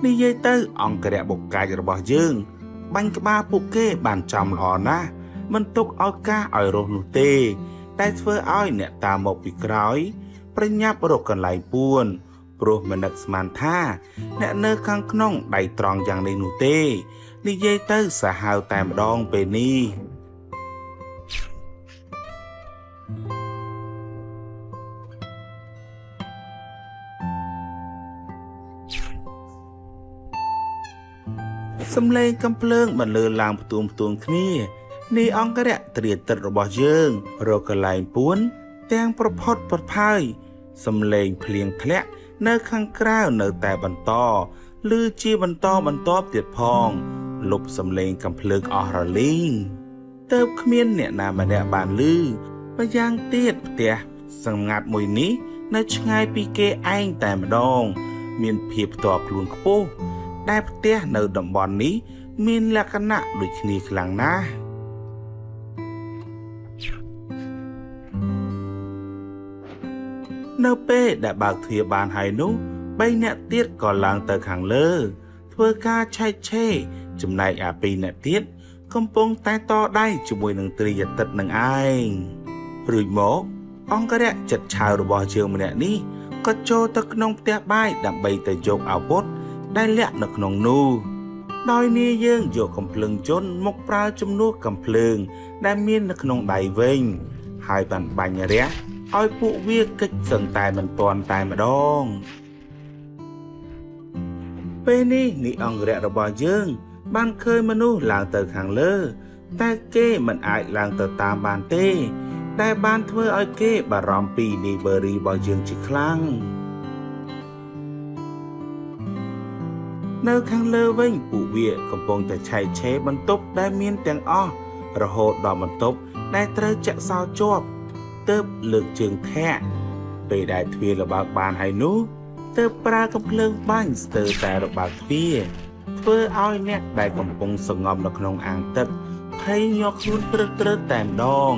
និយាយទៅអង្គរៈបុកាច់របស់យើងបាញ់ក្បាលពួកគេបានចំល្អណាស់មិនទុកឱកាសឲ្យរស់នោះទេតែធ្វើឲ្យអ្នកតាមមកពីក្រោយប្រញាប់រកកន្លែងពួនព្រោះមិននឹកស្មានថាអ្នកនៅខាងក្នុងដៃត្រង់យ៉ាងនេះនោះទេនិយាយទៅសាហាវតែម្ដងពេលនេះសំឡេងកំភ្លើងបន្លឺឡើងផ្ទួងផ្ទួងគ្នានាយអង្គរៈត្រាទឹករបស់យើងរកកន្លែងពួនទាំងប្រផុតប្រផើយសំឡេងភ្លៀងធ្លាក់នៅខាងក្រៅនៅតែបន្តឮជាបន្តបន្ទាប់ទៀតផងលុបសំឡេងកំភ្លើងអស់រលីងទើបគ្មានអ្នកណាម្នាក់បានឮម្យ៉ាងទៀតផ្ទះសម្ងាត់មួយនេះនៅឆ្ងាយពីគេឯងតែម្ដងមានភាពផ្ទាល់ខ្លួនខ្ពស់ដែលផ្ទះនៅតំបន់នេះមានលក្ខណៈដូចគ្នាខ្លាំងណាស់នៅពេលដែលបើកទ្វារបានហើយនោះបីអ្នកទៀតក៏ឡើងទៅខាងលើធ្វើការឆែកឆេរចំណែកអាពីរអ្នកទៀតកំពុងតែតដៃជាមួយនឹងត្រីយតិតនឹងឯងរួចមកអង្គរៈចិត្តឆាវរបស់យើងម្នាក់នេះក៏ចូលទៅក្នុងផ្ទះបាយដើម្បីទៅយកអាវុធដែលលាក់នៅក្នុងនោះដោយនាយយើងយកកំភ្លើងជន់មកប្រើជំនួសកំភ្លើងដែលមាននៅក្នុងដៃវិញហើយបានបាញ់រះឲ្យពួកវាកិច្ចសឹងតែមិនទាន់តែម្ដងពេលនេះនាយអង្គរៈរបស់យើងបានឃើញមនុស្សឡើងទៅខាងលើតែគេមិនអាចឡើងទៅតាមបានទេដែលបានធ្វើឲ្យគេបារម្ភពីនាយបឺរីរបស់យើងជាខ្លាំងនៅខាងលើវិញពួកវាកំពុងតែឆែកឆេរបន្ទប់ដែលមានទាំងអស់រហូតដល់បន្ទប់ដែលត្រូវចាក់សោជាប់ទើបលើកជើងធាក់ពេលដែលទ្វារលបើកបានហើយនោះទើបប្រើកំភ្លើងបាញ់ស្ទើរតែរបើកទ្វារធ្វើឲ្យអ្នកដែលកំពុងសងំនៅក្នុងអាងទឹកភ័យញ័រខ្លួនព្រឹកព្រឹកតែម្ដង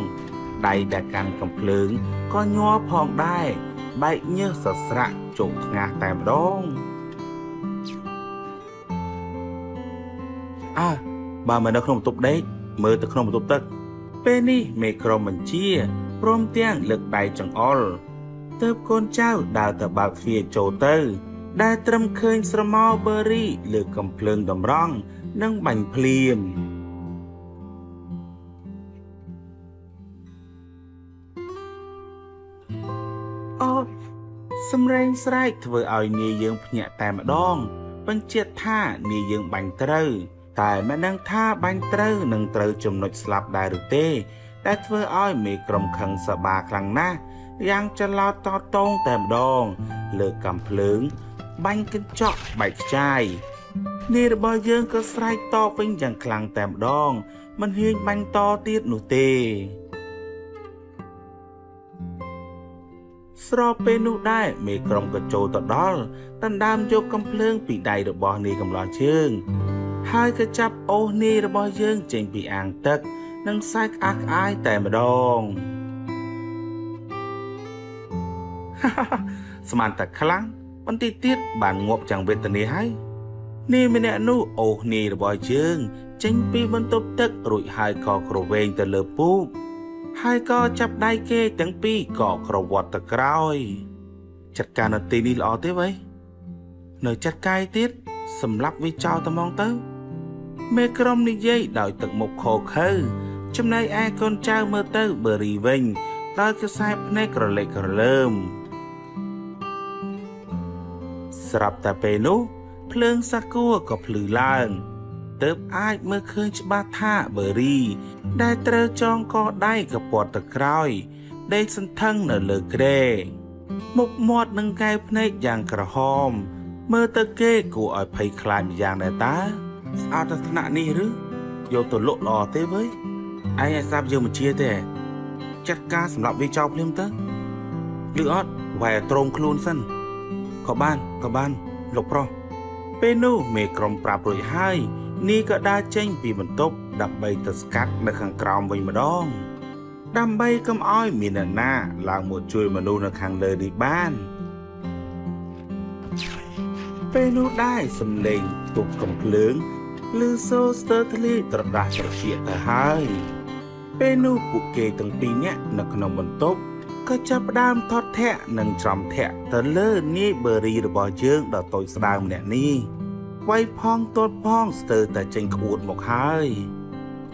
ដៃដែលកាន់កំភ្លើងក៏ញ័រផងដែរបែកញើសសស្រាក់ជោគថ្ងាសតែម្ដងអើបើមិននៅក្នុងបន្ទប់ដេកមើលទៅក្នុងបន្ទប់ទឹកពេលនេះមេក្រុមបញ្ជាព្រមទាំងលើកដៃចង្អុលទើបកូនចៅដើរទៅបើកទ្វារចូលទៅដែលត្រឹមឃើញស្រមោលបឺរីលើកកំភ្លើងតម្រង់និងបាញ់ភ្លាមអូ សម្រែងស្រែកធ្វើឲ្យនាយយើងភ្ញាក់តែម្ដងបញ្ជាក់ថានាយយើងបាញ់ត្រូវតែមិនដឹងថាបាញ់ត្រូវនឹងត្រូវចំណុចស្លាប់ដែរឬទេដែលធ្វើឲ្យមេក្រុមខឹងសបាខ្លាំងណាស់យ៉ាងច្រឡោតតតងតែម្ដងលើកកំភ្លើងបាញ់កញ្ចក់បែកខ្ចាយនាយរបស់យើងក៏ស្រែកតបវិញយ៉ាងខ្លាំងតែម្ដងមិនហ៊ានបាញ់តទៀតនោះទេស្របពេលនោះដែរមេក្រុមក៏ចូលទៅដល់ដណ្ដើមយកកំភ្លើងពីដៃរបស់នាយកំឡោះជើងហើយក៏ចាប់អូសនាយរបស់យើងចេញពីអាងទឹកនិងសែកក្អាកក្អាយតែម្ដងស្មានតែខ្លាំងបន្តិចទៀតបានងាប់យ៉ាងវេទនាហើយនាយម្នាក់នោះអូសនាយរបស់យើងចេញពីបន្ទប់ទឹករួចហើយក៏ក្រវែងទៅលើពូកហើយក៏ចាប់ដៃគេទាំងពីរក៏ក្រវត្តទៅក្រោយចាត់ការនៅទីនេះល្អទេវ៉ៃនៅចាត់កាយទៀតសម្លាប់វាចោលតែហ្មងទៅមេក្រុមនិយាយដោយទឹកមុខខខើចំណែកឯកូនចៅមើលទៅបឺរីវិញដោយខ្សែភ្នែកក្រឡេកក្រលើមស្រាប់តែពេលនោះភ្លើងសាគួក៏ភ្លឺឡើងទើបអាចមើលឃើញច្បាស់ថាបឺរីដែលត្រូវចងកដៃក៏ពាត់ទៅក្រោយដេកសន្ធឹងនៅលើគ្រែមុខមាត់និងកែវភ្នែកយ៉ាងក្រហមមើលទៅគេគួរឲ្យភ័យខ្លាចម្យ៉ាងដែរតើស្អាតដល់ថ្នាក់នេះឬយកទៅលក់ល្អទេវើយឯងឲ្យស្រាប់យើងមិនជាទេចាត់ការសម្រាប់វាចោលភ្លាមទៅឬអត់វ៉ែត្រងខ្លួនសិនក៏បានលោកប្រុសពេលនោះមេក្រុមប្រាប់រួចហើយនេះក៏ដើរចេញពីបន្ទប់ដើម្បីទៅស្កាត់នៅខាងក្រោមវិញម្ដងដើម្បីកុំឲ្យមានអ្នកណាឡើងមកជួយមនុស្សនៅខាងលើនេះបានពេលនោះដែរសំឡេងទប់កំភ្លើងឮសូរស្ទើរធ្លាយត្រដាស់ត្រចៀកទៅហើយពេលនោះពួកគេទាំងពីរនាក់នៅក្នុងបន្ទប់ក៏ចាប់ផ្ដើមថត់ធាក់និងច្រំធាក់ទៅលើនាយបឺរីរបស់យើងដ៏តូចស្ដើងម្នាក់នេះវាយផងទាត់ផងស្ទើរតែចេញក្អួតមកហើយ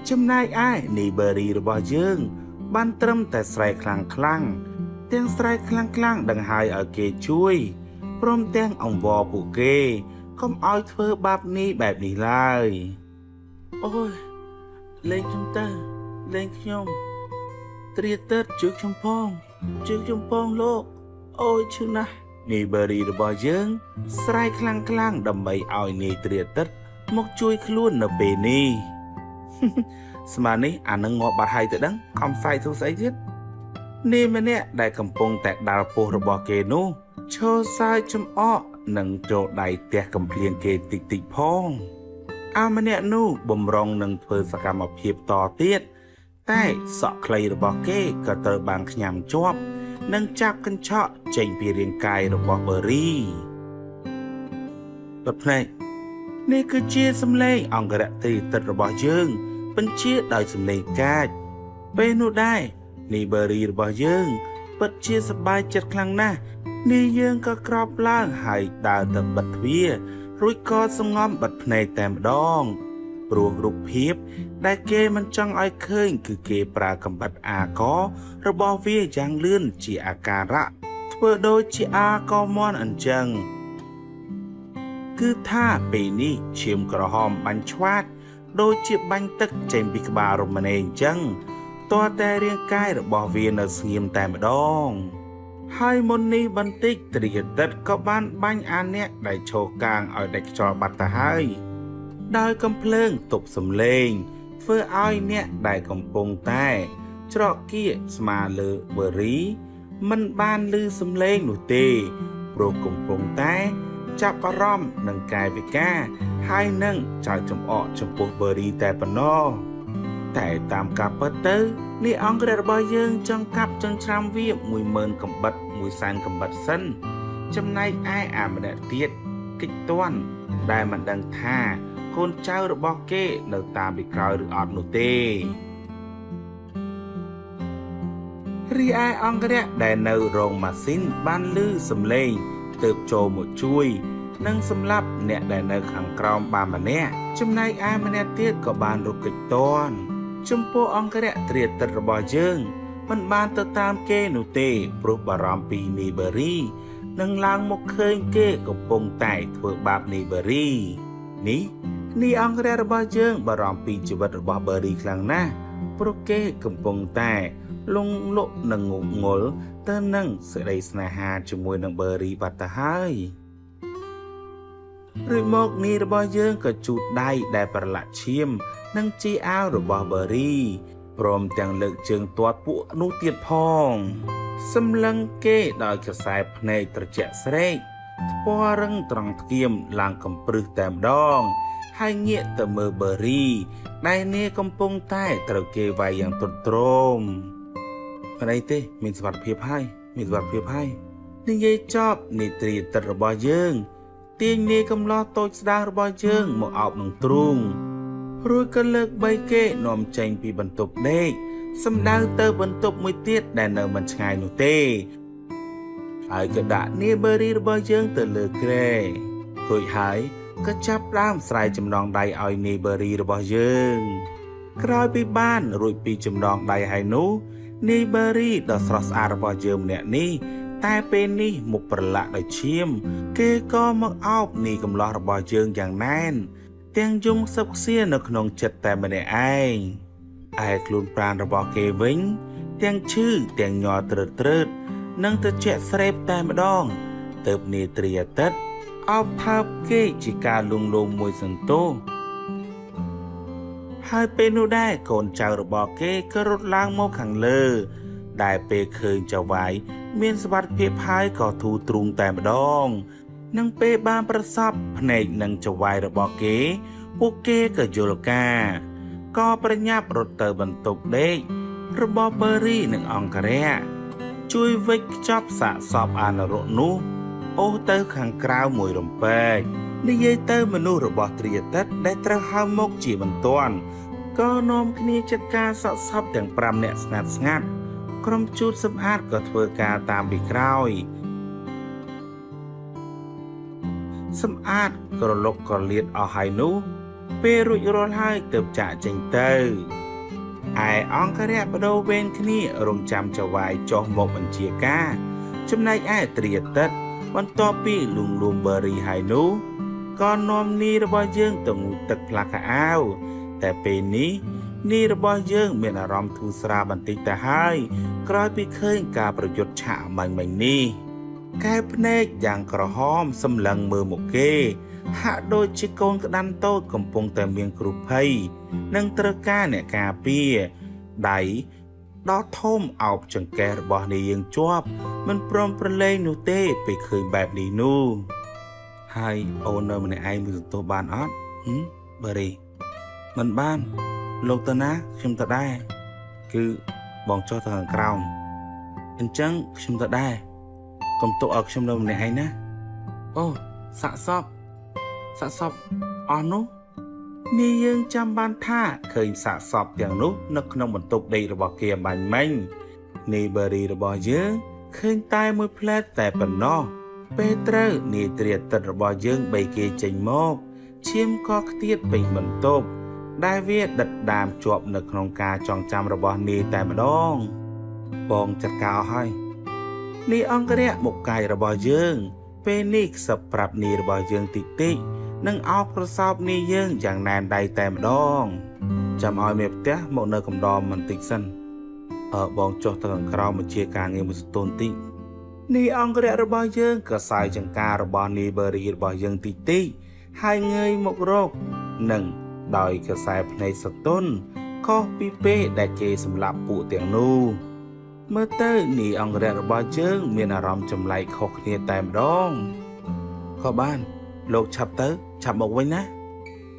ចំណែកឯនាយបឺរីរបស់យើងបានត្រឹមតែស្រែកខ្លាំងៗទាំងស្រែកខ្លាំងៗដង្ហើយឲ្យគេជួយព្រមទាំងអង្វរពួកគេកុំឲ្យធ្វើបាបនេះបែបនេះឡើយអូយលេងខ្ញុំទៅលេងខ្ញុំត្រៀតជួយខ្ញុំផងជួយខ្ញុំផងលោកអូយឈឺណាស់នាយបឺរីរបស់យើងស្រែកខ្លាំងៗដើម្បីឲ្យនាយត្រៀតមកជួយខ្លួននៅពេលនេះស្មាននេះអានឹងងាប់បាត់ហើយទៅដឹងខំស្រែកធ្វើស្អីទៀតនាយម្នាក់ដែលកំពុងតែដាល់ពោះរបស់គេនោះឈរសើចចំអកនិងចូលដៃផ្ទះកំភ្លៀងគេតិចៗផងអាម្នាក់នោះបំរុងនឹងធ្វើសកម្មភាពតទៀតតែសក់ខ្លីរបស់គេក៏ត្រូវបានខ្ញាំជាប់និងចាប់កញ្ឆក់ចេញពីរាងកាយរបស់បឺរីបិទភ្នែកនេះគឺជាសំឡេងអង្គរៈត្រីទឹករបស់យើងបញ្ជាដោយសំឡេងកាចពេលនោះដែរនេះបឺរីរបស់យើងពិតជាសប្បាយចិត្តខ្លាំងណាស់នេះយើងក៏ក្រោបឡើងហើយដើរទៅបិទទ្វាររួចក៏សងំបិទភ្នែកតែម្ដងព្រោះរូបភាពដែលគេមិនចង់ឲ្យឃើញគឺគេប្រើកំបិតអាករបស់វាយ៉ាងលឿនជាអាការៈធ្វើដូចជាអាកមន់អញ្ចឹងគឺថាពេលនេះឈាមក្រហមបាញ់ឆ្វាតដូចជាបាញ់ទឹកចេញពីក្បាលរមណេអញ្ចឹងទាល់តែរាងកាយរបស់វានៅស្ងៀមតែម្ដងហើយមុននេះបន្តិចត្រាតិតក៏បានបាញ់អាអ្នកដែលឈរកាងឲ្យដាច់ខ្យល់បាត់ទៅហើយដោយកំភ្លើងទប់សំឡេងធ្វើឲ្យអ្នកដែលកំពុងតែច្រកគៀកស្មាលើបឺរីមិនបានឮសំឡេងនោះទេព្រោះកំពុងតែចាប់អារម្មណ៍នឹងកាយវិការហើយនឹងចៅចំអកចំពោះបឺរីតែប៉ុណ្ណោះតែតាមការពិតទៅនេះអង្គរៈរបស់យើងចង់កាប់ចិញ្ច្រាំវា10000កំបិត100,000កំបិតសិនចំណែកឯអាម្នាក់ទៀតកិច្ចទាន់ដែលមិនដឹងថាកូនចៅរបស់គេនៅតាមពីក្រោយឬអត់នោះទេរីឯអង្គរៈដែលនៅរោងម៉ាស៊ីនបានឮសំឡេងទើបចូលមកជួយនិងសម្លាប់អ្នកដែលនៅខាងក្រោមបានម្នាក់ចំណែកឯម្នាក់ទៀតក៏បានរត់គេចទាន់ចំពោះអង្គរៈត្រៀតរបស់យើងមិនបានទៅតាមគេនោះទេព្រោះបារម្ភពីនីបឺរី នឹងឡើងមកឃើញគេកំពុងតែធ្វើបាបនាយបឺរីនេះនាយអង្គរក្សរបស់យើងបារម្ភពីជីវិតរបស់បឺរីខ្លាំងណាស់ព្រោះគេកំពុងតែលងលក់និងងក់ងល់ទៅនឹងសេចក្តីស្នេហាជាមួយនឹងបឺរីបាត់ទៅហើយរួចមកនាយរបស់យើងក៏ជូតដៃដែលប្រឡាក់ឈាមនិងជីអាវរបស់បឺរីព្រមទាំងលើកជើងទាត់ពួកនោះទៀតផងសម្លឹងគេដោយខ្សែភ្នែកត្រជាក់ស្រេកថ្ពាល់រឹងត្រង់ធ្គាមឡើងកំព្រឹសតែម្ដងហើយងាកទៅមើលបឺរីដែលនាកំពុងតែត្រូវគេវាយយ៉ាងទ្រុឌទ្រោមមិនអីទេមានសុវត្ថិភាពហើយមានសុវត្ថិភាពហើយនិយាយចប់នេត្រីទឹករបស់យើងទាញនាយកំឡោះតូចស្ដាងរបស់យើងមកអោបនឹងទ្រូងរួចក៏លើកបីគេនាំចេញពីបន្ទប់ដេកសំដៅទៅបន្ទប់មួយទៀតដែលនៅមិនឆ្ងាយនោះទេហើយក៏ដាក់នាយបឺរីរបស់យើងទៅលើគ្រែរួចហើយក៏ចាប់ដើមស្រាយចំណងដៃឲ្យនាយបឺរីរបស់យើងក្រោយពីបានរួចពីចំណងដៃហើយនោះនាយបឺរីដ៏ស្រស់ស្អាតរបស់យើងម្នាក់នេះតែពេលនេះមុខប្រឡាក់ដោយឈាមគេក៏មកអោបនាយកំឡោះរបស់យើងយ៉ាងណែនទាំងយំខ្សឹបខ្សៀនៅក្នុងចិត្តតែម្នាក់ឯងឯខ្លួនប្រាណរបស់គេវិញទាំងឈឺទាំងញ័រត្រើតត្រើតនិងត្រជាក់ស្រេបតែម្ដងទៅនាយត្រីអាទិត្យអោបថើបគេជាការលួងលោមមួយសន្ទុះហើយពេលនោះដែរកូនចៅរបស់គេក៏រត់ឡើងមកខាងលើដែលពេលឃើញចៅវាយមានសុវត្ថិភាពហើយក៏ធូរទ្រូងតែម្ដងនឹងពេលបានប្រសពភ្នែកនឹងចៅវាយរបស់គេពួកគេក៏យល់ការក៏ប្រញាប់រត់ទៅបន្ទប់ដេករបស់បឺរីនិងអង្គរៈជួយវេចខ្ចប់សាកសពអានរកនោះអូសទៅខាងក្រៅមួយរំពេចនិយាយទៅមនុស្សរបស់ទ្រាអាទិត្យដែលត្រូវហៅមកជាបន្ទាន់ក៏នាំគ្នាចាត់ការសាកសពទាំង5នាក់ស្ងាត់ស្ងាត់ក្រុមជូតសម្អាតក៏ធ្វើការតាមពីក្រោយសម្អាតក្រលុកក្រលៀតអស់ហើយនោះពេលរួចរាល់ហើយទើបចាក់ចេញទៅឯអង្គរៈបដូរវេនគ្នារងចាំចៅវាយចុះមកបញ្ជាការចំណែកឯទ្រាអាទិត្យបន្ទាប់ពីលួងលោមបឺរីហើយនោះក៏នាំនាយរបស់យើងទៅងូតទឹកផ្លាស់ខោអាវតែពេលនេះនាយរបស់យើងមានអារម្មណ៍ធូរស្រាលបន្តិចទៅហើយក្រោយពីឃើញការប្រយុទ្ធឆាកមាញ់មិញនេះកែភ្នែកយ៉ាងក្រហមសម្លឹងមើលមកគេហាក់ដូចជាកូនក្តាន់តូចកំពុងតែមានគ្រោះភ័យនិងត្រូវការអ្នកការពារដៃដ៏ធំអោបចង្កេះរបស់នាយយើងជាប់មិនព្រមប្រឡែងនោះទេពេលឃើញបែបនេះនោះហើយអូននៅម្នាក់ឯងមួយសន្ទុះបានអត់បឺរីមិនបានលោកទៅណាខ្ញុំទៅដែរគឺបងចុះទៅខាងក្រោមអញ្ចឹងខ្ញុំទៅដែរកុំទុកឲ្យខ្ញុំនៅម្នាក់ឯងណាអូសាកសពសាកសពអស់នោះនាយយើងចាំបានថាឃើញសាកសពទាំងនោះនៅក្នុងបន្ទប់ដេករបស់គេអំបញ្ញមិញនាយបឺរីរបស់យើងឃើញតែមួយផ្លែតតែប៉ុណ្ណោះពេលត្រូវនាយទ្រាអាទិត្យរបស់យើងបីគេចេញមកឈាមក៏ខ្ទាតពេញបន្ទប់ដែលវាដិតដាមជាប់នៅក្នុងការចងចាំរបស់នាយតែម្ដងបងចាត់ការអស់ហើយនាយអង្គរៈមុខកាយរបស់យើងពេលនេះខ្សឹបប្រាប់នាយរបស់យើងតិចតិចនិងអោបក្រសោបនាយយើងយ៉ាងណែនដៃតែម្ដងចាំឲ្យមេផ្ទះមកនៅកំដរបន្តិចសិនបងចុះទៅខាងក្រោមបញ្ជាការងារមួយសន្ទុះបន្តិចនាយអង្គរៈរបស់យើងក៏សើចង្ការរបស់នាយបឺរីរបស់យើងតិចតិចហើយងើយមករកនិងដោយខ្សែភ្នែកសតុនខុសពីពេលដែលគេសម្លាប់ពួកទាំងនោះមើលទៅនាយអង្គរៈរបស់យើងមានអារម្មណ៍ចម្លែកខុសគ្នាតែម្ដងក៏បានលោកឆាប់ទៅឆាប់មកវិញណា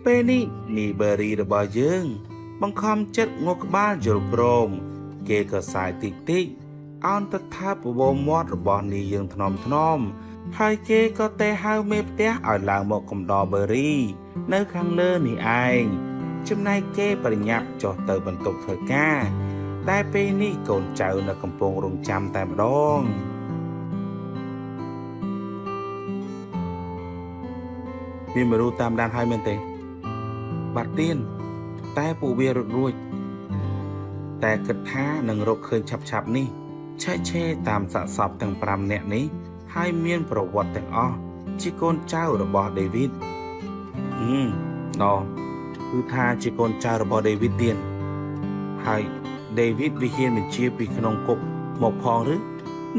ពេលនេះនាយបឺរីរបស់យើងបង្ខំចិត្តងក់ក្បាលយល់ព្រមគេក៏សាយតិចតិចអោនទៅថាបបោមាត់របស់នាយយើងថ្នមថ្នមហើយគេក៏ទេហៅមេផ្ទះឲ្យឡើងមកកំដរបឺរីនៅខាងលើនេះឯងចំណែកគេប្រញាប់ចុះទៅបន្ទប់ធ្វើការតែពេលនេះកូនចៅនៅកំពុងរងចាំតែម្ដងមានមនុស្សតាមដានហើយមែនទេបាទទៀនតែពួកវារត់រួចតែគិតថានឹងរកឃើញឆាប់ឆាប់នេះឆែកឆេតាមសាកសពទាំង5នាក់នេះ ហើយមានប្រវត្តិទាំងអស់ជាកូនចៅរបស់ដេវីតហឹមណគឺថាជាកូនចៅរបស់ដេវីតទៀតហើយដេវីតវាហ៊ានបញ្ជាពីក្នុងគុកមកផងឬ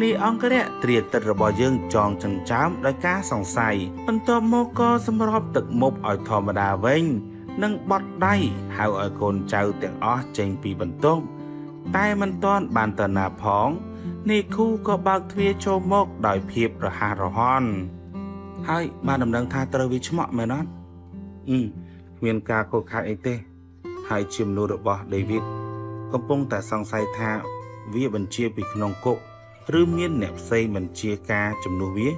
នេះអង្គរៈត្រាទឹករបស់យើងចងចិញ្ចើមដោយការសង្ស័យបន្ទាប់មកក៏សម្របទឹកមុខឲ្យធម្មតាវិញនិងបត់ដៃហៅឲ្យកូនចៅទាំងអស់ចេញពីបន្ទប់តែមិនទាន់បានតណាផងនេះគូក៏បើកទ្វារចូលមកដោយភាពរហ័សរហន់ហើយបានដំណឹងថាត្រូវវាឆ្មក់មែនអត់គ្មានការខូចខាតអីទេហើយជាមនុស្សរបស់ដេវីតកំពុងតែសង្ស័យថាវាបញ្ជាពីក្នុងគុកឬមានអ្នកផ្សេងបញ្ជាការជំនួសវា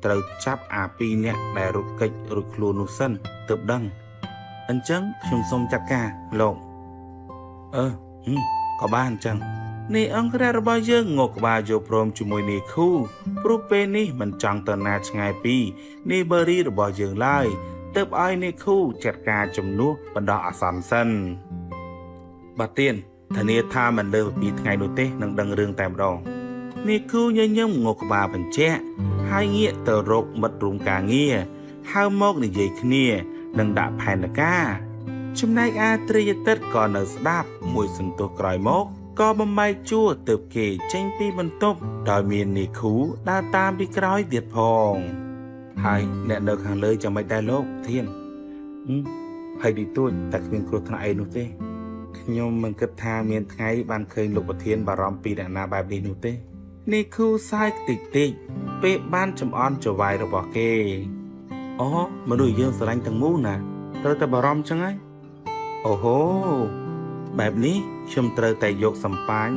ត្រូវចាប់អាពីរអ្នកដែលរត់គេចរួចខ្លួននោះសិនទើបដឹងអញ្ចឹងខ្ញុំសូមចាត់ការលោកក៏បានអញ្ចឹងនេះអង្គរៈរបស់យើងងក់ក្បាលយកព្រមជាមួយនេះខូព្រោះពេលនេះមិនចង់ទៅណាឆ្ងាយពីនេះបឺរីរបស់យើងឡើយទើបឲ្យនេះខូចាត់ការជំនួសបណ្ដោះអាសន្នសិនបាទទៀនធានាថាមិនលើសពីថ្ងៃនោះទេនឹងដឹងរឿងតែម្ដងនេះគូញញឹមងក់ក្បាលបញ្ជាក់ហើយងាកទៅរកមិត្តរួមការងារហៅមកនិយាយគ្នានិងដាក់ផែនការចំណែកអាត្រិយទិតក៏នៅស្ដាប់មួយសន្ទុះក្រោយមកក៏បំបែកជួរទើបគេចេញពីបន្ទប់ដោយមាននីខូដើរតាមពីក្រោយទៀតផងហើយអ្នកនៅខាងលើចាំមិនដែរលោកធានហើយទីទួចតែគ្មានគ្រោះថ្នាក់អីនោះទេខ្ញុំមិនគិតថាមានថ្ងៃបានឃើញលោកប្រធានបារម្ភពីអ្នកណាបែបនេះនោះទេនីខូសាយតិចតិចពេលបានចំអន់ចវាយរបស់គេអូមនុស្សយើងស្រឡាញ់ទាំងមូលណាត្រូវតែបារម្ភចឹងហើយអូហូបែបនេះខ្ញុំត្រូវតែយកសម្ប៉ាញ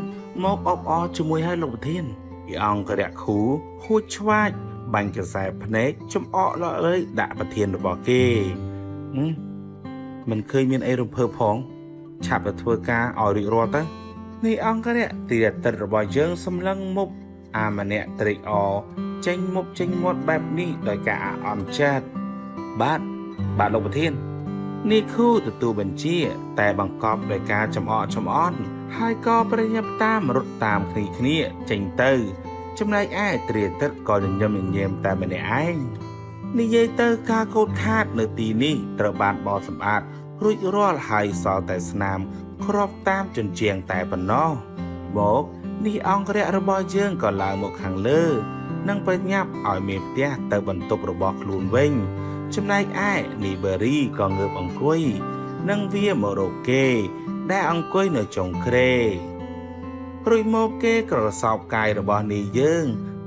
មកអបអរជាមួយឲ្យលោកប្រធានពីអង្គរៈខូហួចឆ្វាចបាញ់កសែភ្នែកចំអកលក់លើដាក់ប្រធានរបស់គេមិនឃើញមានអីរំភើបផងឆាប់ទៅធ្វើការឲ្យរួចរាល់ទៅនេះអង្គរៈទីទឹករបស់យើងសម្លឹងមុខអាម្នាក់ត្រេកអរចេញមុខចេញមាត់បែបនេះដោយការអន់ចិត្តបាទបាទលោកប្រធាននេះគូទទួលបញ្ជាតែបង្កប់ដោយការចំអកចំអន់ហើយក៏ប្រញាប់តាមរត់តាមគ្នាគ្នាចេញទៅចំណែកឯត្រាទឹកក៏ញញឹមញញែមតែម្នាក់ឯងនិយាយទៅការកូតខាតនៅទីនេះត្រូវបានបោសសម្អាតរួចរាល់ហើយសល់តែស្នាមគ្របតាមជញ្ជាំងតែប៉ុណ្ណោះមកនេះអង្គរៈរបស់យើងក៏ឡើងមកខាងលើនិងប្រញាប់ឲ្យមេផ្ទះទៅបន្ទប់របស់ខ្លួនវិញចំណែកឯនីបេរីក៏ងើបអង្គុយនិងវាមករកគេដែលអង្គុយនៅចុងគ្រែរួចមកគេក្រសោបកាយរបស់នាយយើង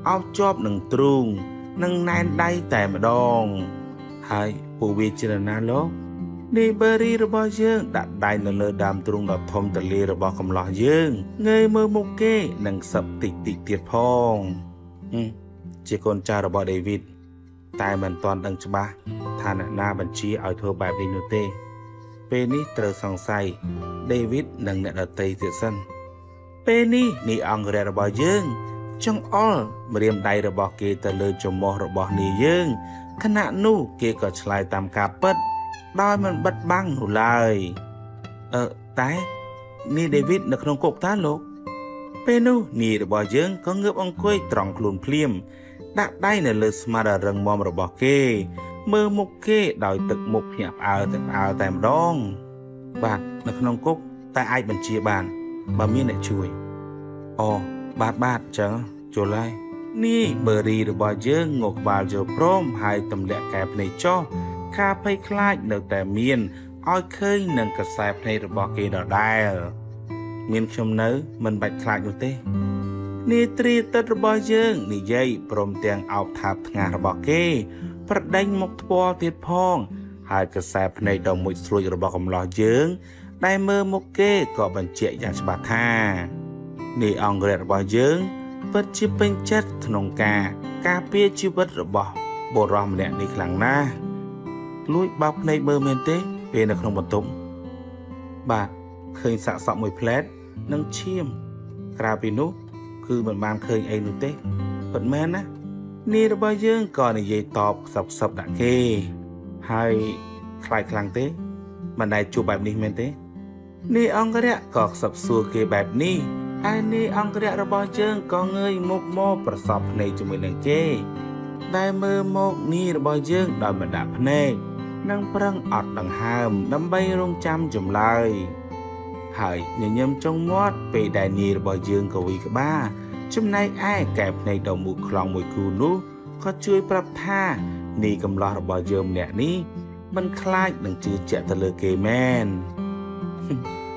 អោបជាប់នឹងទ្រូងនិងណែនដៃតែម្ដងហើយពួកវាជានរណាលោកនីបេរីរបស់យើងដាក់ដៃនៅលើដើមទ្រូងដ៏ធំទលារបស់កំឡោះយើងងើយមើលមុខគេនិងសឹបតិចតិចទៀតផងជាកូនចៅរបស់ដេវីតតែមិនទាន់ដឹងច្បាស់ថាអ្នកណាបញ្ជាឲ្យធ្វើបែបនេះនោះទេពេលនេះត្រូវសង្ស័យដេវីតនិងអ្នកដទៃទៀតសិនពេលនេះនេះអង្គរៈរបស់យើងចង្អុលម្រាមដៃរបស់គេទៅលើច្រមុះរបស់នាយយើងខណៈនោះគេក៏ឆ្លើយតាមការពិតដោយមិនបិទបាំងនោះឡើយតែនាយដេវីតនៅក្នុងគុកតាលោកពេលនោះនាយរបស់យើងក៏ងើបអង្គុយត្រង់ខ្លួនភ្លាមដាក់ដៃនៅលើស្មារតីរឹងមាំរបស់គេមើលមុខគេដោយទឹកមុខភ្ញាក់ផ្អើលតែផ្អើលតែម្ដងបាទនៅក្នុងគុកតែអាចបញ្ជាបានបើមានអ្នកជួយអូបាទបាទចឹងយល់ហើយនេះបឺរីរបស់យើងងក់ក្បាលយកព្រមហើយទម្លាក់កែភ្នែកចុះការភ័យខ្លាចនៅតែមានឲ្យឃើញនឹងកសែភ្នែករបស់គេដដែលមានខ្ញុំនៅមិនបាច់ខ្លាចនោះទេនាត្រីទឹករបស់យើងនិយាយព្រមទាំងអោបថាបថ្ងាសរបស់គេប្រដេញមកថ្ពាល់ទៀតផងហើយកសែភ្នែកដ៏មុចស្រួចរបស់កំឡោះយើងដែលមើលមុខគេក៏បញ្ជាក់យ៉ាងច្បាស់ថានេះអង្គរៈរបស់យើងពិតជាពេញចិត្តក្នុងការការពារជីវិតរបស់បុរសម្នាក់នេះខ្លាំងណាស់លួចបើកភ្នែកមើលមែនទេពេលនៅក្នុងបន្ទប់បាទឃើញសាកសពមួយផ្លែតនិងឈាមក្រៅពីនោះគឺមិនបានឃើញអីនោះទេពិតមែនណានាយរបស់យើងក៏និយាយតបខ្សឹបខ្សឹបដាក់គេហើយខ្លាចខ្លាំងទេមិនដែលជួបបែបនេះមែនទេនាយអង្គរៈក៏ខ្សឹបសួរគេបែបនេះ ឯនាយអង្គរៈរបស់យើងក៏ងើយមុខមកប្រសពភ្នែកជាមួយនឹងគេ ដែលមើលមកនាយរបស់យើងដោយមិនដាក់ភ្នែកនិងប្រឹងអត់ដង្ហើមដើម្បីរងចាំចម្លើយហើយញញឹមចុងមាត់ពេលដែលនាយរបស់យើងក៏វីក្បាលចំណែកឯកែភ្នែកដ៏មូលខ្លងមួយគូនោះក៏ជួយប្រាប់ថានាយកំឡោះរបស់យើងម្នាក់នេះមិនខ្លាចនឹងជឿជាក់ទៅលើគេមែន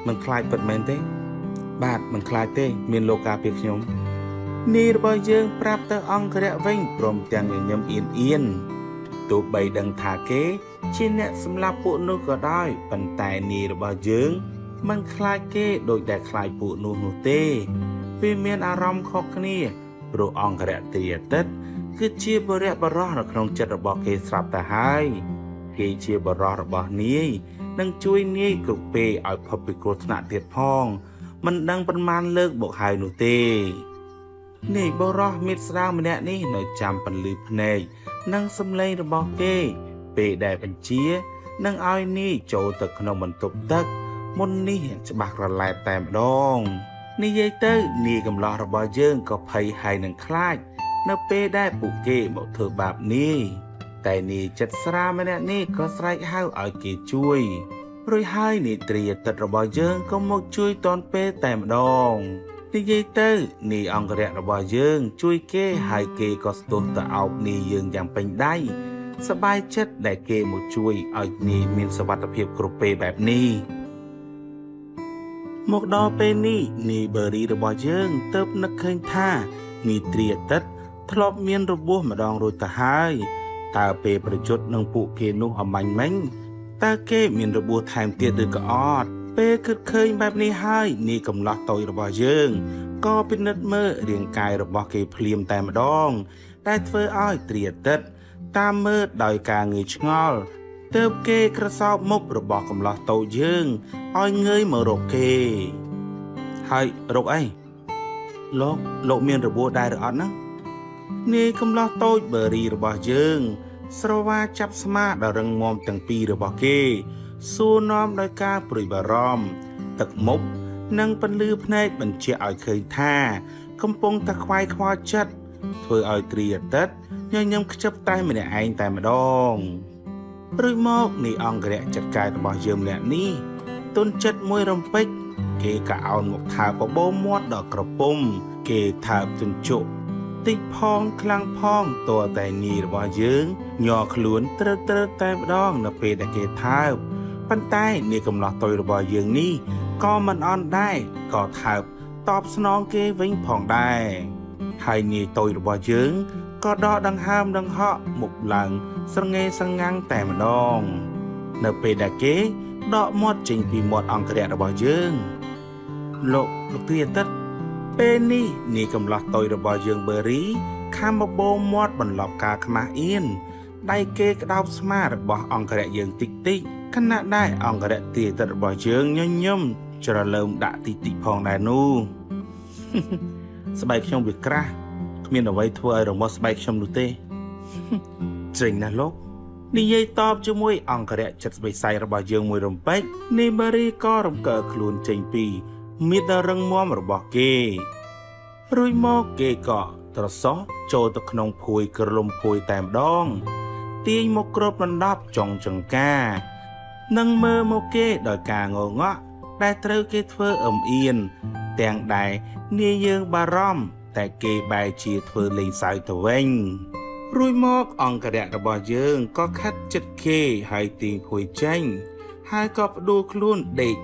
មិនខ្លាចពិតមែនទេ បាទមិនខ្លាចទេ មានលោកការពារខ្ញុំនាយរបស់យើងប្រាប់ទៅអង្គរៈវិញព្រមទាំងញញឹមអៀនអៀនទោះបីដឹងថាគេជាអ្នកសម្លាប់ពួកនោះក៏ដោយប៉ុន្តែនាយរបស់យើងមិនខ្លាចគេដោយដែលខ្លាចពួកនោះនោះទេវាមានអារម្មណ៍ខុសគ្នាព្រោះអង្គរៈទ្រាអាទិត្យគឺជាបរិយបរោះនៅក្នុងចិត្តរបស់គេស្រាប់ទៅហើយគេជាបរោះរបស់នាយនិងជួយនាយគ្រប់ពេលឲ្យផុតពីគ្រោះថ្នាក់ទៀតផងមិនដឹងប៉ុន្មានលើកមកហើយនោះទេនាយបរោះមិត្តស្ដាងម្នាក់នេះនៅចាំពន្លឺភ្នែកនិងសម្លេងរបស់គេពេលដែលបញ្ជានឹងឲ្យនាយចូលទៅក្នុងបន្ទប់ទឹកមុននេះច្បាស់ក្រឡែតតែម្ដងនិយាយទៅនាយកំឡោះរបស់យើងក៏ភ័យហើយនឹងខ្លាចនៅពេលដែលពួកគេមកធ្វើបាបនាយតែនាយចិត្តស្រាម្នាក់នេះក៏ស្រែកហៅឲ្យគេជួយរួចហើយនាយត្រីអាទិត្យរបស់យើងក៏មកជួយតនពេលតែម្ដងនិយាយទៅនាយអង្គរៈរបស់យើងជួយគេហើយគេក៏ស្ទុះទៅអោបនាយយើងយ៉ាងពេញដៃសប្បាយចិត្តដែលគេមកជួយឲ្យនាយមានសុវត្ថិភាពគ្រប់ពេលបែបនេះមកដល់ពេលនេះនាយបឺរីរបស់យើងទៅនឹកឃើញថានាយត្រីអាទិត្យធ្លាប់មានរបួសម្ដងរួចទៅហើយតើពេលប្រយុទ្ធនឹងពួកគេនោះអំបញ្ញមិញតើគេមានរបួសថែមទៀតឬក៏អត់ពេលគិតឃើញបែបនេះហើយនាយកំឡោះតូចរបស់យើងក៏ពិនិត្យមើលរាងកាយរបស់គេភ្លាមតែម្ដងតែធ្វើឲ្យត្រីអាទិត្យតាមមើលដោយការងឿងឆ្ងល់ទើបគេក្រសោបមុខរបស់កំឡោះតូចយើងឲ្យងើយមករកគេហើយរកអីលោកមានរបួសដែរឬអត់ណានាយកំឡោះតូចបឺរីរបស់យើងស្រវាចាប់ស្មាដ៏រឹងមាំទាំងពីររបស់គេសួរនាំដោយការព្រួយបារម្ភទឹកមុខនិងពន្លឺភ្នែកបញ្ជាក់ឲ្យឃើញថាកំពុងតែខ្វាយខ្វល់ចិត្តធ្វើឲ្យត្រីអាទិត្យញញឹមខ្ជិបតែម្នាក់ឯងតែម្ដងរួចមកនាយអង្គរៈចិត្តកែរបស់យើងម្នាក់នេះទុនចិត្តមួយរំពេចគេក៏អោនមកថើបបបោមាត់ដល់ក្រពុំគេថើបជញ្ជក់តិចផងខ្លាំងផងតើតែនាយរបស់យើងញ័រខ្លួនត្រូវតែម្ដងនៅពេលដែលគេថើបប៉ុន្តែនាយកំឡោះតុយរបស់យើងនេះក៏មិនអន់ដែរក៏ថើបតបស្នងគេវិញផងដែរហើយនាយតុយរបស់យើងក៏ដកដង្ហើមដង្ហក់មុខឡើងស្រងេស្រងាំងតែម្ដងនៅពេលដែលគេដកមាត់ចេញពីមាត់អង្គរៈរបស់យើងលោកទ្រាអាទិត្យពេលនេះនាយកំឡោះតុយរបស់យើងបឺរីខាំបបោមាត់បន្លប់ការខ្មាស់អៀនដៃគេក្តោបស្មារបស់អង្គរៈយើងតិចតិចខណៈដែរអង្គរៈទ្រាអាទិត្យរបស់យើងញញឹមច្រលើមដាក់តិចតិចផងដែរនោះស្បែកខ្ញុំវាក្រាស់គ្មានអ្វីធ្វើឲ្យរមាស់ស្បែកខ្ញុំនោះទេច្រេញណាស់លោកនិយាយតបជាមួយអង្គរៈចិត្តស្បិស័យរបស់យើងមួយរំពេចនាយបឺរីក៏រំកើខ្លួនចេញពីមាឌដ៏រឹងមាំរបស់គេរួចមកគេក៏ត្រសោះចូលទៅក្នុងភួយក្រលុំភួយតែម្ដងទាញមកគ្របដណ្ដប់ចុងចង្ការនិងមើលមកគេដោយការងងក់ដែលត្រូវគេធ្វើអឹមអៀនទាំងដែលនាយយើងបារម្ភតែគេបែរជាធ្វើលេងសើចទៅវិញរួចមកអង្គរៈរបស់យើងក៏ខិតចិត្តគេហើយទាញភួយចេញហើយក៏ផ្ដួលខ្លួនដេក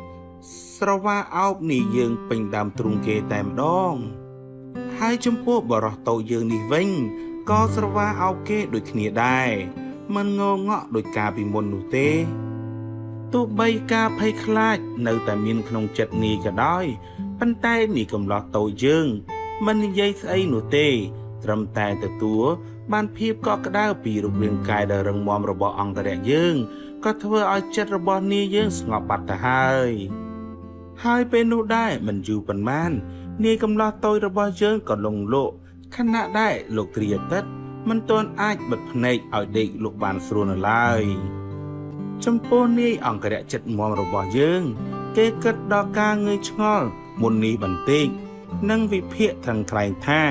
ស្រវាអោបនាយយើងពេញដើមទ្រូងគេតែម្ដងហើយចំពោះបរោះតូចយើងនេះវិញក៏ស្រវាអោបគេដូចគ្នាដែរមិនងងក់ដោយការពីមុននោះទេទោះបីការភ័យខ្លាចនៅតែមានក្នុងចិត្តនាយក៏ដោយប៉ុន្តែនាយកំឡោះតូចយើងមិននិយាយស្អីនោះទេត្រឹមតែទទួលបានភាពកក់ក្ដៅពីរូបរាងកាយដ៏រឹងមាំរបស់អង្គរៈយើងក៏ធ្វើឲ្យចិត្តរបស់នាយយើងស្ងប់បាត់ទៅហើយហើយពេលនោះដែរមិនយូរប៉ុន្មាននាយកំឡោះតូចរបស់យើងក៏លងលក់ខណៈដែរលោកទ្រាអាទិត្យមិនទាន់អាចបិទភ្នែកឲ្យដេកលក់បានស្រួលនៅឡើយចំពោះនាយអង្គរៈចិត្តមាំរបស់យើងគេគិតដល់ការងឿយឆ្ងល់មុននេះបន្តិច និងវិភាគថឹងថ្លែងថា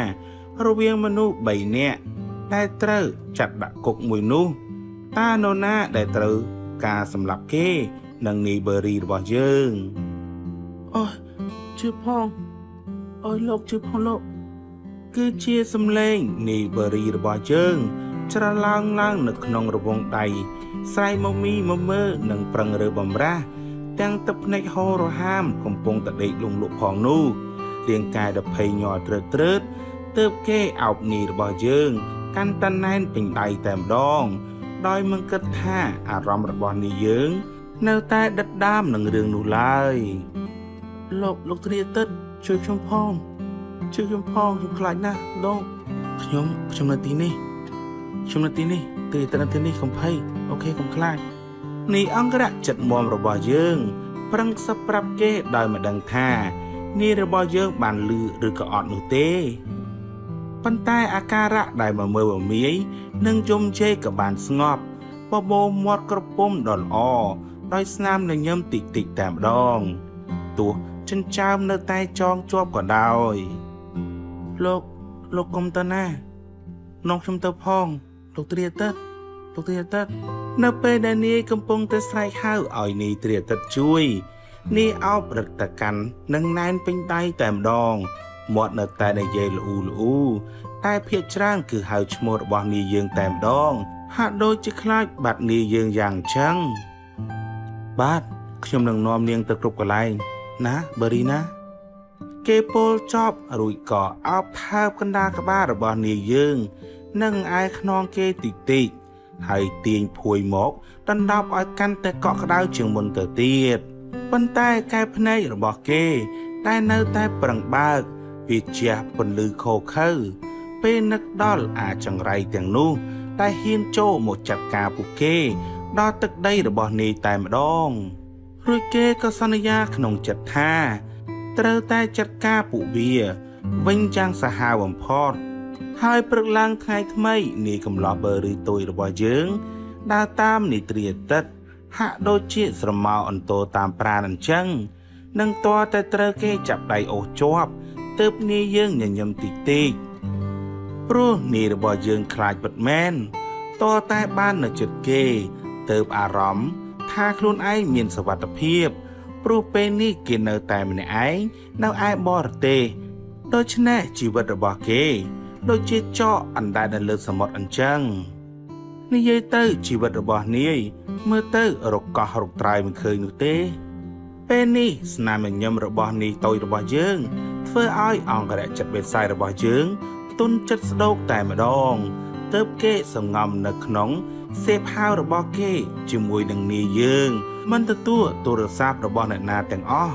រវាងមនុស្ស3នាក់ដែលត្រូវចាត់ដាក់គុកមួយនោះតើនរណាដែលត្រូវការសម្លាប់គេ និងនាយបឺរីរបស់យើងអូជឿផងអូយលោកជឿផងលោក គឺជាសំឡេងនាយបឺរីរបស់យើង ច្រឡោងឡើងនៅក្នុងរវងដៃស្រែកមកមីមកមើនិងប្រឹងរើបំរាស់ទាំងទឹកភ្នែកហូររហាមកំពុងតែដេកលង់លក់ផងនោះរាងកាយដ៏ភ័យញ័រត្រើតត្រើតទើបគេអោបនាយរបស់យើង កាន់តែណែនពេញដៃតែម្ដង ដោយមិនគិតថាអារម្មណ៍របស់នាយយើង នៅតែដិតដាមនឹងរឿងនោះឡើយលោកលោកទ្រាទឹកជួយខ្ញុំផងជួយខ្ញុំផងខ្ញុំខ្លាចណាស់លោកខ្ញុំខ្ញុំនៅទីនេះខ្ញុំនៅទីនេះទ្រាទឹកនៅទីនេះកុំភ័យ OK កុំខ្លាចនេះអង្គរៈចិត្តមមរបស់យើង ប្រឹងខ្សឹបប្រាប់គេដោយមិនដឹងថានាយរបស់យើងបានលឺឬក៏អត់នោះទេប៉ុន្តែអាការៈដែលមកមើលមមាយនិងយំជេរក៏បានស្ងប់បបោមាត់ក្រពុំដ៏ល្អដោយស្នាមញញឹមតិចតិចតែម្ដងទោះចិញ្ចើមនៅតែចងជាប់ក៏ដោយលោកលោកកុំទៅណានាំខ្ញុំទៅផងលោកទ្រាទឹកលោកទ្រាទឹកនៅពេលដែលនាយកំពុងតែស្រែកហៅឲ្យនាយទ្រាទឹកជួយនាយអោបរឹតតកាន់និងណែនពេញដៃតែម្ដងមាត់នៅតែនិយាយល្អូល្អូតែភាកច្រើនគឺហៅឈ្មោះរបស់នាយយើងតែម្ដងហាក់ដូចជាខ្លាចបាត់នាយយើងយ៉ាងចឹងបាទខ្ញុំនឹងនាំនាងទៅគ្រប់កន្លែងណាបឺរីណាគេពោលចប់រួចក៏អោបថើបកណ្ដាលក្បាលរបស់នាយយើង និងឯខ្នងគេតិចតិចហើយទាញភួយមកដណ្ដប់ឲ្យកាន់តែកក់ក្ដៅជាងមុនទៅទៀតប៉ុន្តែកែភ្នែករបស់គេ តែនៅតែប្រឹងបើកវាជះពន្លឺខោខើពេលនឹកដល់អាចង្រៃទាំងនោះតែហ៊ានចូលមកចាត់ការពួកគេ ដល់ទឹកដីរបស់នាយតែម្ដងរួចគេក៏សន្យាក្នុងចិត្តថា ត្រូវតែចាត់ការពួកវា វិញយ៉ាងសាហាវបំផុតហើយព្រឹកឡើងថ្ងៃថ្មីនាយកំឡោះបឺរីតូចរបស់យើងដើរតាមនីត្រាទឹកហាក់ដូចជាស្រមោលអន្ទោតាមប្រាណអញ្ចឹងនឹងតើតែត្រូវគេចាប់ដៃអូសជាប់ទើបនាយយើងញញឹមតិចតិចព្រោះនាយរបស់យើងខ្លាចពិតមែនតើតែបាននៅចិត្តគេទើបអារម្មណ៍ថាខ្លួនឯងមានសុវត្ថិភាពព្រោះពេលនេះគេនៅតែម្នាក់ឯងនៅឯបរទេសដូច្នេះជីវិតរបស់គេដូចជាចកអណ្ដែតនៅលើសមុទ្រអញ្ចឹងនិយាយទៅជីវិតរបស់នាយមើលទៅរកកោះរកត្រើយមិនឃើញនោះទេពេលនេះស្នាមញញឹមរបស់នាយតូចរបស់យើងធ្វើឲ្យអង្គរៈចិត្តបេស័យរបស់យើងទុនចិត្តស្ដោកតែម្ដងទើបគេសងំនៅក្នុងសេពហាវរបស់គេជាមួយនឹងនាយយើងមិនទទួលទូរស័ព្ទរបស់អ្នកណាទាំងអស់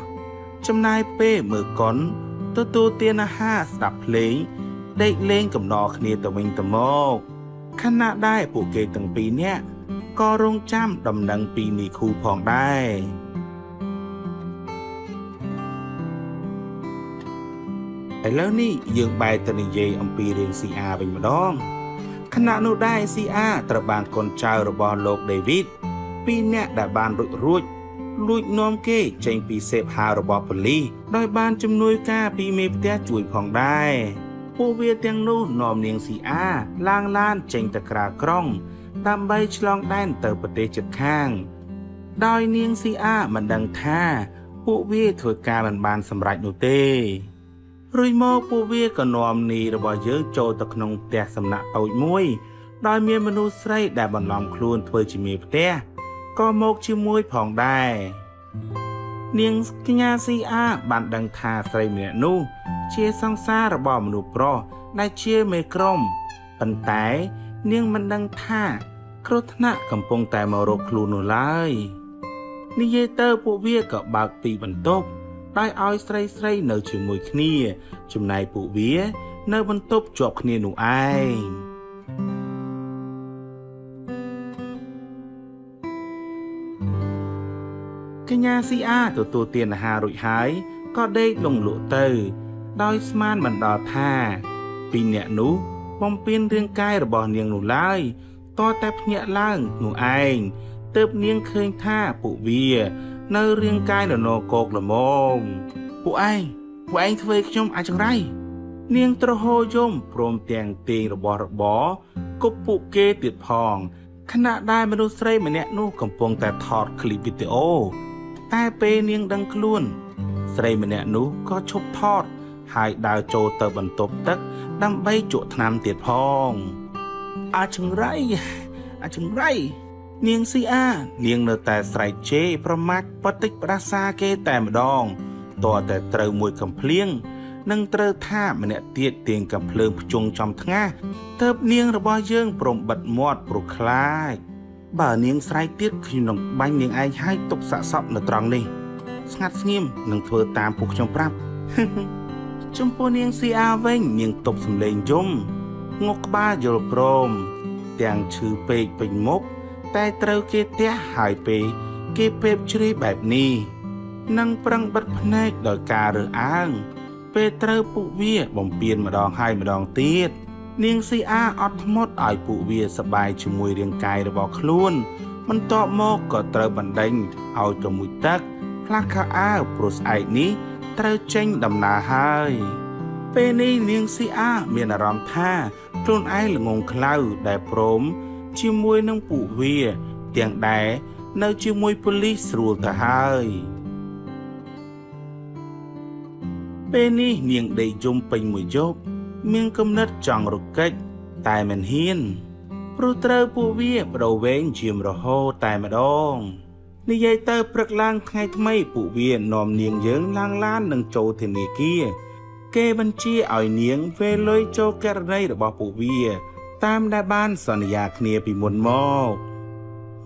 ចំណាយពេលមើលកុនទទួលទានអាហារស្ដាប់ភ្លេងដេកលេងកំដរគ្នាទៅវិញទៅមកខណៈដែរពួកគេទាំងពីរនាក់ក៏រងចាំដំណឹងពីនីខូផងដែរឥឡូវនេះយើងបែរទៅនិយាយអំពីរឿង CR វិញម្ដងខណៈនោះដែរ CR ត្រូវបានកូនចៅរបស់លោកដេវីតពីរនាក់ដែលបានរួចលួចនាំគេចេញពីសេពហាវរបស់ប៉ូលីសដោយបានជំនួយការពីមេផ្ទះជួយផងដែរពួកវាទាំងនោះនាំនាង CR ឡើងឡានចេញទៅក្រៅក្រុងដើម្បីឆ្លងដែនទៅប្រទេសជិតខាងដោយនាង CR មិនដឹងថាពួកវាធ្វើការមិនបានសម្រេចនោះទេរួចមកពួកវាក៏នាំនីរបស់យើងចូលទៅក្នុងផ្ទះសំណាក់តូចមួយដោយមានមនុស្សស្រីដែលបន្លំខ្លួនធ្វើជាមេផ្ទះក៏មកជាមួយផងដែរនាងកញ្ញា CR បានដឹងថាស្រីម្នាក់នោះជាសង្សាររបស់មនុស្សប្រុសដែលជាមេក្រុមប៉ុន្តែនាងមិនដឹងថាគ្រោះថ្នាក់កំពុងតែមករកខ្លួននោះឡើយនិយាយទៅពួកវាក៏បើកពីបន្ទប់ដោយឲ្យស្រីស្រីនៅជាមួយគ្នាចំណែកពួកវានៅបន្ទប់ជាប់គ្នានោះឯងកញ្ញា CR ទទួលទានអាហាររួចហើយក៏ដេកលង់លក់ទៅ ដោយស្មានមិនដល់ថាពីរនាក់នោះបំពេញរាងកាយរបស់នាងនោះឡើយតតែភ្ញាក់ឡើងនោះឯងទើបនាងឃើញថាពួកវានៅរាងកាយននរកោកល្មមពួកឯង ពួកឯងធ្វើឲ្យខ្ញុំអាចចង្រៃនាងត្រហោយំព្រមទាំងទាញរបស់របរគប់ពួកគេទៀតផងខណៈដែលមនុស្សស្រីម្នាក់នោះកំពុងតែថតឃ្លីបវីដេអូតែពេលនាងដឹងខ្លួន ស្រីម្នាក់នោះក៏ឈប់ថតហើយដើរចូលទៅបន្ទប់ទឹកដើម្បីជក់ថ្នាំទៀតផងអាចង្រៃអាចង្រៃនាងស៊ីអានាងនៅតែស្រែកជេរប្រមាថបតិចផ្ដាសាគេតែម្ដងតើតែត្រូវមួយកំភ្លៀងនិងត្រូវថាម្នាក់ទៀតទាញកំភ្លើងភ្ជង់ចំថ្ងាសទៅនាងរបស់យើងព្រមបិទមាត់ព្រោះខ្លាចបើនាងស្រែកទៀតខ្ញុំនឹងបាញ់នាងឯងឲ្យទុកសាកសពនៅត្រង់នេះ ស្ងាត់ស្ងៀមនឹងធ្វើតាមពួកខ្ញុំប្រាប់ ចំពោះនាងស៊ីអាវិញនាងទប់សំឡេងយំងក់ក្បាលយល់ព្រមទាំងឈឺពេកពេញមុខតែត្រូវគេទះហើយពេលគេពេបជ្រាយបែបនេះនិងប្រឹងបិទភ្នែកដោយការរើសអើងពេលត្រូវពួកវាបំពេញម្ដងហើយម្ដងទៀតនាងស៊ីអាអត់ធ្មត់ឲ្យពួកវាសប្បាយជាមួយរាងកាយរបស់ខ្លួនបន្ទាប់មកក៏ត្រូវបណ្ដេញឲ្យទៅមួយទឹកផ្លាស់ខោអាវព្រោះស្អែកនេះត្រូវចេញដំណើរហើយពេលនេះនាងស៊ីអាមានអារម្មណ៍ថាខ្លួនឯងល្ងងខ្លៅដែលព្រមជាមួយនឹងពួកវាទាំងដែលនៅជាមួយប៉ូលីសស្រួលទៅហើយពេលនេះនាងដេកយំពេញមួយយប់មានគំនិតចង់រកិច្ចតែមិនហ៊ានព្រោះត្រូវពួកវាបដូរវែងជាមរហូតតែម្ដងនិយាយទៅព្រឹកឡើងថ្ងៃថ្មីពួកវានាំនាងយើងឡើងឡាននឹងចូលធនាគារគេបញ្ជាឲ្យនាងវេលុយចូលករណីរបស់ពួកវាតាមដែលបានសន្យាគ្នាពីមុនមក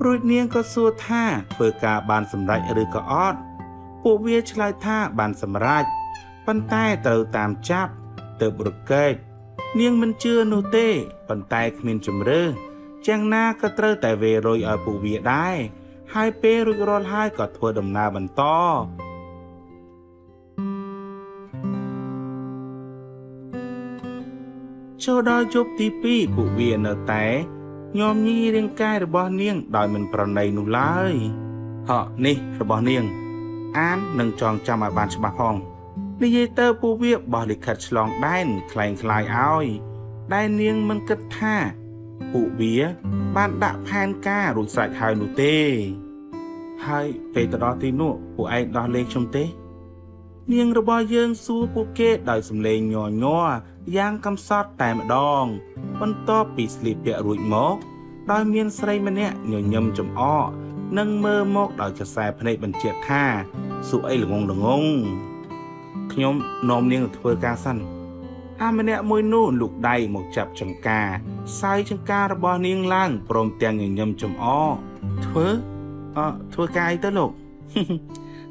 រួចនាងក៏សួរថាធ្វើការបានសម្រេចឬក៏អត់ពួកវាឆ្លើយថាបានសម្រេចប៉ុន្តែត្រូវតាមចាប់ទៅរកេតនាងមិនជឿនោះទេប៉ុន្តែគ្មានជំរឿយ៉ាងណាក៏ត្រូវតែវេរុយឲ្យពួកវាដែរហើយពេលរួចរាល់ហើយក៏ធ្វើដំណើរបន្តចូលដល់យប់ទី2ពួកវានៅតែញោមញីរាងកាយរបស់នាងដោយមិនប្រណីនោះឡើយហក់នេះរបស់នាងអាននិងចងចាំឲ្យបានច្បាស់ផងនិយាយទៅពួកវាបោះលិខិតឆ្លងដែនคล้ายៗឲ្យដែលនាងមិនគិតថាពួកវាបានដាក់ផែនការរួចស្រេចហើយនោះទេហើយពេលទៅដល់ទីនោះពួកឯងដោះលែងខ្ញុំទេនាងរបស់យើងសួរពួកគេដោយសំឡេងញ័រញ័រយ៉ាងកំសត់តែម្ដងបន្ទាប់ពីស្លៀកពាក់រួចមកដោយមានស្រីម្នាក់ញញឹមចំអកនិងមើលមកដោយខ្សែភ្នែកបញ្ជាក់ថាសួរអីល្ងងល្ងងខ្ញុំនាំនាងទៅធ្វើការសិនអាម្នាក់មួយនោះលូកដៃមកចាប់ចង្ការសើចង្ការរបស់នាងឡើងព្រមទាំងញញឹមចំអកធ្វើធ្វើការអីទៅលោក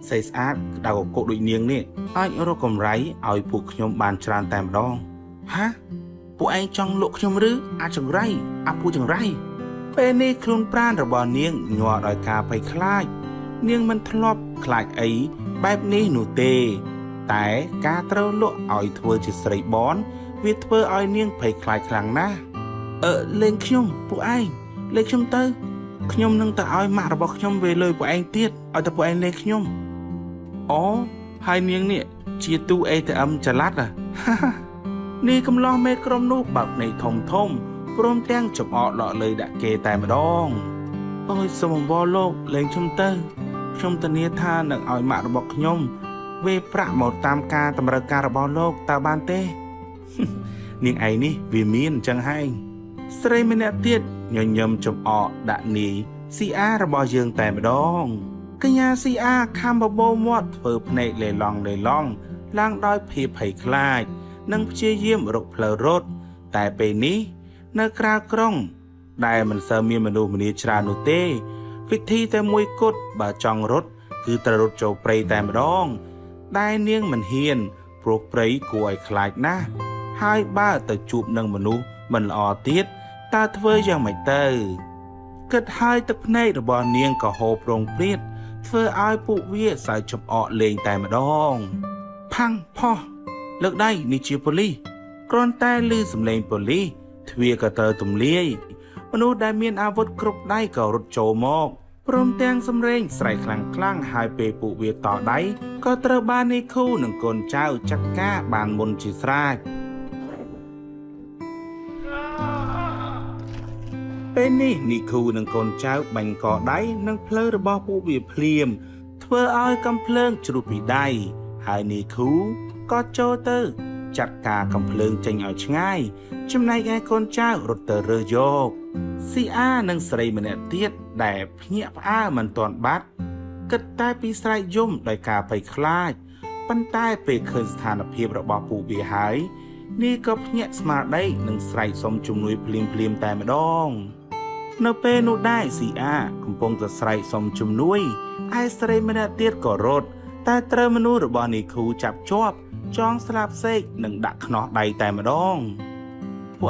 ស្អីស្អាតក្តៅកកដូចនាងនេះអាចរកកម្រៃឲ្យពួកខ្ញុំបានច្រើនតែម្ដងហាពួកឯងចង់លក់ខ្ញុំឬអាចចង្រៃអាពួកចង្រៃពេលនេះខ្លួនប្រាណរបស់នាងញ័រដោយការភ័យខ្លាចនាងមិនធ្លាប់ខ្លាចអីបែបនេះនោះទេតែការត្រូវលក់ឲ្យធ្វើជាស្រីបនវាធ្វើឲ្យនាងភ័យខ្លាចខ្លាំងណាស់លេងខ្ញុំពួកឯងលេងខ្ញុំទៅខ្ញុំនឹងទៅឲ្យម៉ាក់របស់ខ្ញុំវេលុយពួកឯងទៀតឲ្យតែពួកឯងលេងខ្ញុំអូហើយនាងនេះជាទូ ATM ចល័តហ៎ នេះកំឡោះមេក្រុមនោះបើកភ្នែកធំធំព្រមទាំងចំអកដកលើដាក់គេតែម្ដងអូយសូមអង្វរលោកលេងខ្ញុំទៅខ្ញុំធានាថានឹងឲ្យម៉ាក់របស់ខ្ញុំវេប្រាក់មកតាមការតម្រូវការរបស់លោកតើបានទេ នាងឯងនេះវាមានអញ្ចឹងហើយស្រីម្នាក់ទៀតញញឹមចំអកដាក់នាយស៊ីអារបស់យើងតែម្ដងកញ្ញាស៊ីអាខំបបោមាត់ធ្វើភ្នែកលេឡងលេឡងឡើងដោយភាពភ័យខ្លាចនិងព្យាយាមរកផ្លូវរត់តែពេលនេះនៅក្រៅក្រុងដែលមិនសូវមានមនុស្សម្នាច្រើននោះទេវិធីតែមួយគត់បើចង់រត់គឺត្រូវរត់ចូលព្រៃតែម្ដងដែលនាងមិនហ៊ានព្រោះព្រៃគួរឲ្យខ្លាចណាស់ហើយបើទៅជួបនឹងមនុស្សមិនល្អទៀតតើធ្វើយ៉ាងម៉េចទៅគិតហើយទឹកភ្នែករបស់នាងក៏ហូរប្រងព្រាតធ្វើឲ្យពួកវាសើចចំអកលេងតែម្ដងផាំងផោះលើកដៃនេះជាប៉ូលីសគ្រាន់តែឮសំឡេងប៉ូលីសទ្វារក៏ត្រូវទម្លាយមនុស្សដែលមានអាវុធគ្រប់ដៃក៏រត់ចូលមក ព្រមទាំងសម្រេងស្រែកខ្លាំងៗហើយពេលពួកវាតដៃក៏ត្រូវបាននាយខូនិងកូនចៅចាត់ការបានមុនជាស្រេចពេលនេះនីខូនិងកូនចៅបាញ់កដៃនិងភ្លើងរបស់ពួកវាភ្លាមធ្វើឲ្យកំភ្លើងជ្រុះពីដៃហើយនីខូក៏ចូលទៅចាត់ការកំភ្លើងចេញឲ្យឆ្ងាយចំណែកឯកូនចៅរត់ទៅរើសយកស៊ីអានិងស្រីម្នាក់ទៀតដែលភ្ញាក់ផ្អើលមិនទាន់បាត់គិតតែពីស្រែកយំដោយការភ័យខ្លាចប៉ុន្តែពេលឃើញស្ថានភាពរបស់ពួកវាហើយនេះក៏ភ្ញាក់ស្មារតីនិងស្រែកសុំជំនួយភ្លាមៗតែម្ដងនៅពេលនោះដែរស៊ីអាកំពុងតែស្រែកសុំជំនួយឯស្រីម្នាក់ទៀតក៏រត់តែត្រូវមនុស្សរបស់នីខូចាប់ជាប់ចងស្លាបសេកនិងដាក់ខ្នោះដៃតែម្ដងពួ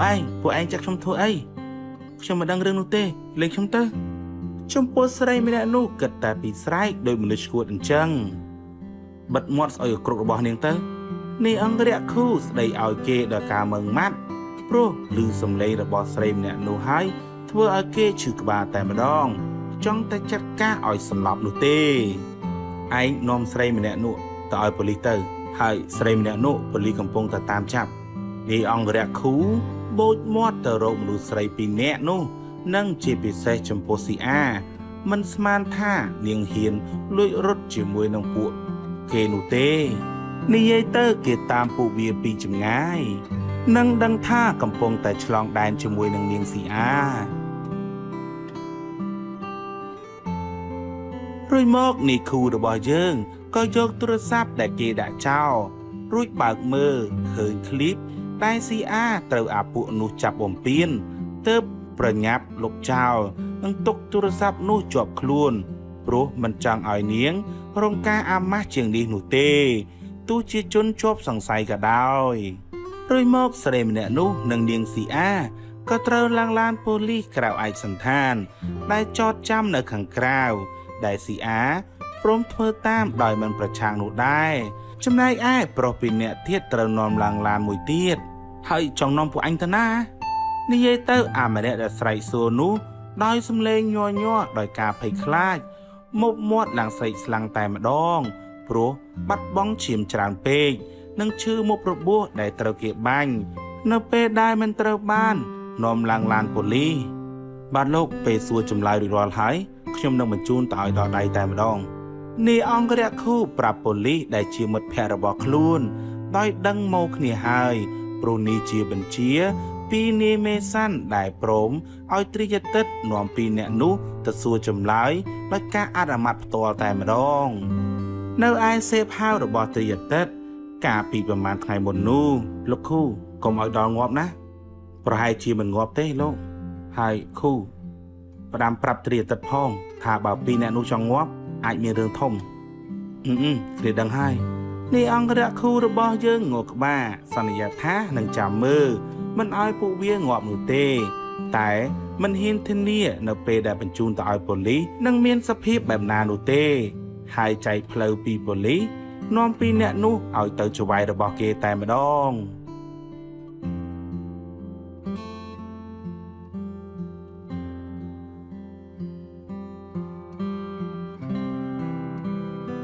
កឯងចាក់ខ្ញុំធ្វើអីខ្ញុំមិនដឹងរឿងនោះទេលេងខ្ញុំទៅចំពោះស្រីម្នាក់នោះគិតតែពីស្រែកដោយមនុស្សឈួតអញ្ចឹងបិទមាត់ស្អុយគ្រប់របស់នាងទៅនេះអង្គរៈខូស្ដីឲ្យគេដោយការមើងម៉ាត់ព្រោះឮសំឡេងរបស់ស្រីម្នាក់នោះហើយធ្វើឲ្យគេឈឺក្បាលតែម្ដងចង់តែចាត់ការឲ្យសន្លប់នោះទេឯងនាំស្រីម្នាក់នោះទៅឲ្យប៉ូលីសទៅហើយស្រីម្នាក់នោះប៉ូលីសកំពុងតែតាមចាប់នេះអង្គរៈខូបូចមាត់ទៅរកមនុស្សស្រីពីរនាក់នោះនិងជាពិសេសចំពោះស៊ីអាមិនស្មានថានាងហ៊ានលួចរត់ជាមួយនឹងពួកគេនោះទេនិយាយទៅគេតាមពួកវាពីចម្ងាយនិងដឹងថាកំពុងតែឆ្លងដែនជាមួយនឹងនាងស៊ីអារួចមកនីខូរបស់យើងក៏យកទូរស័ព្ទដែលគេដាក់ចោលរួចបើកមើលឃើញឃ្លីបដែលស៊ីអាត្រូវអាពួកនោះចាប់បំពេញទើបប្រញាប់លុបចោលនិងទុកទូរស័ព្ទនោះជាប់ខ្លួនព្រោះមិនចង់ឲ្យនាងរងការអាម៉ាស់ជាងនេះនោះទេទោះជាជនជាប់សង្ស័យក៏ដោយរួចមកស្រីម្នាក់នោះនិងនាងស៊ីអាក៏ត្រូវឡើងឡានប៉ូលីសក្រៅឯកសណ្ឋានដែលចតចាំនៅខាងក្រៅដែលស៊ីអាព្រមធ្វើតាមដោយមិនប្រឆាំងនោះដែរចំណែកឯប្រុសពីរនាក់ទៀតត្រូវនាំឡើងឡានមួយទៀតហើយចង់នាំពួកអញទៅណានិយាយទៅអាម្នាក់ដែលស្រែកសួរនោះដោយសំឡេងញ័រញ័រដោយការភ័យខ្លាចមុខមាត់ឡើងស្រេកស្លាំងតែម្ដងព្រោះបាត់បង់ឈាមច្រើនពេកនិងឈឺមុខរបួសដែលត្រូវគេបាញ់នៅពេលដែលមិនត្រូវបាននាំឡើងឡានប៉ូលីសបាទលោកពេលសួរចម្លើយរួចរាល់ហើយខ្ញុំនឹងបញ្ជូនទៅឲ្យដល់ដៃតែម្ដងនាយអង្គរៈខូប្រាប់ប៉ូលីសដែលជាមិត្តភក្តិរបស់ខ្លួនដោយដឹងមកគ្នាហើយព្រោះនេះជាបញ្ជាពីនាយមេសាន់ដែលព្រមឲ្យត្រិយទិតនាំពីអ្នកនោះទៅសួរចម្លើយដោយការអនុម័តផ្ទាល់តែម្ដងនៅឯសេពហៅរបស់ត្រិយទិតកាលពីប្រហែលថ្ងៃមុននោះលោកខូកុំឲ្យដល់ងាប់ណាប្រហែលជាមិនងាប់ទេលោកហើយខូផ្ដាំប្រាប់ត្រិយទិតផងថាបើពីអ្នកនោះចង់ងាប់អាចមានរឿងធំគ្នាដឹងហើយនេះអង្គរៈខូរបស់យើងងក់ក្បាលសន្យាថានឹងចាំមើលមិនឲ្យពួកវាងាប់នោះទេតែមិនហ៊ានធានានៅពេលដែលបញ្ជូនទៅឲ្យប៉ូលីសនឹងមានសភាពបែបណានោះទេហើយចែកផ្លូវពីប៉ូលីសនាំពីអ្នកនោះឲ្យទៅចៅហ្វាយរបស់គេតែម្ដង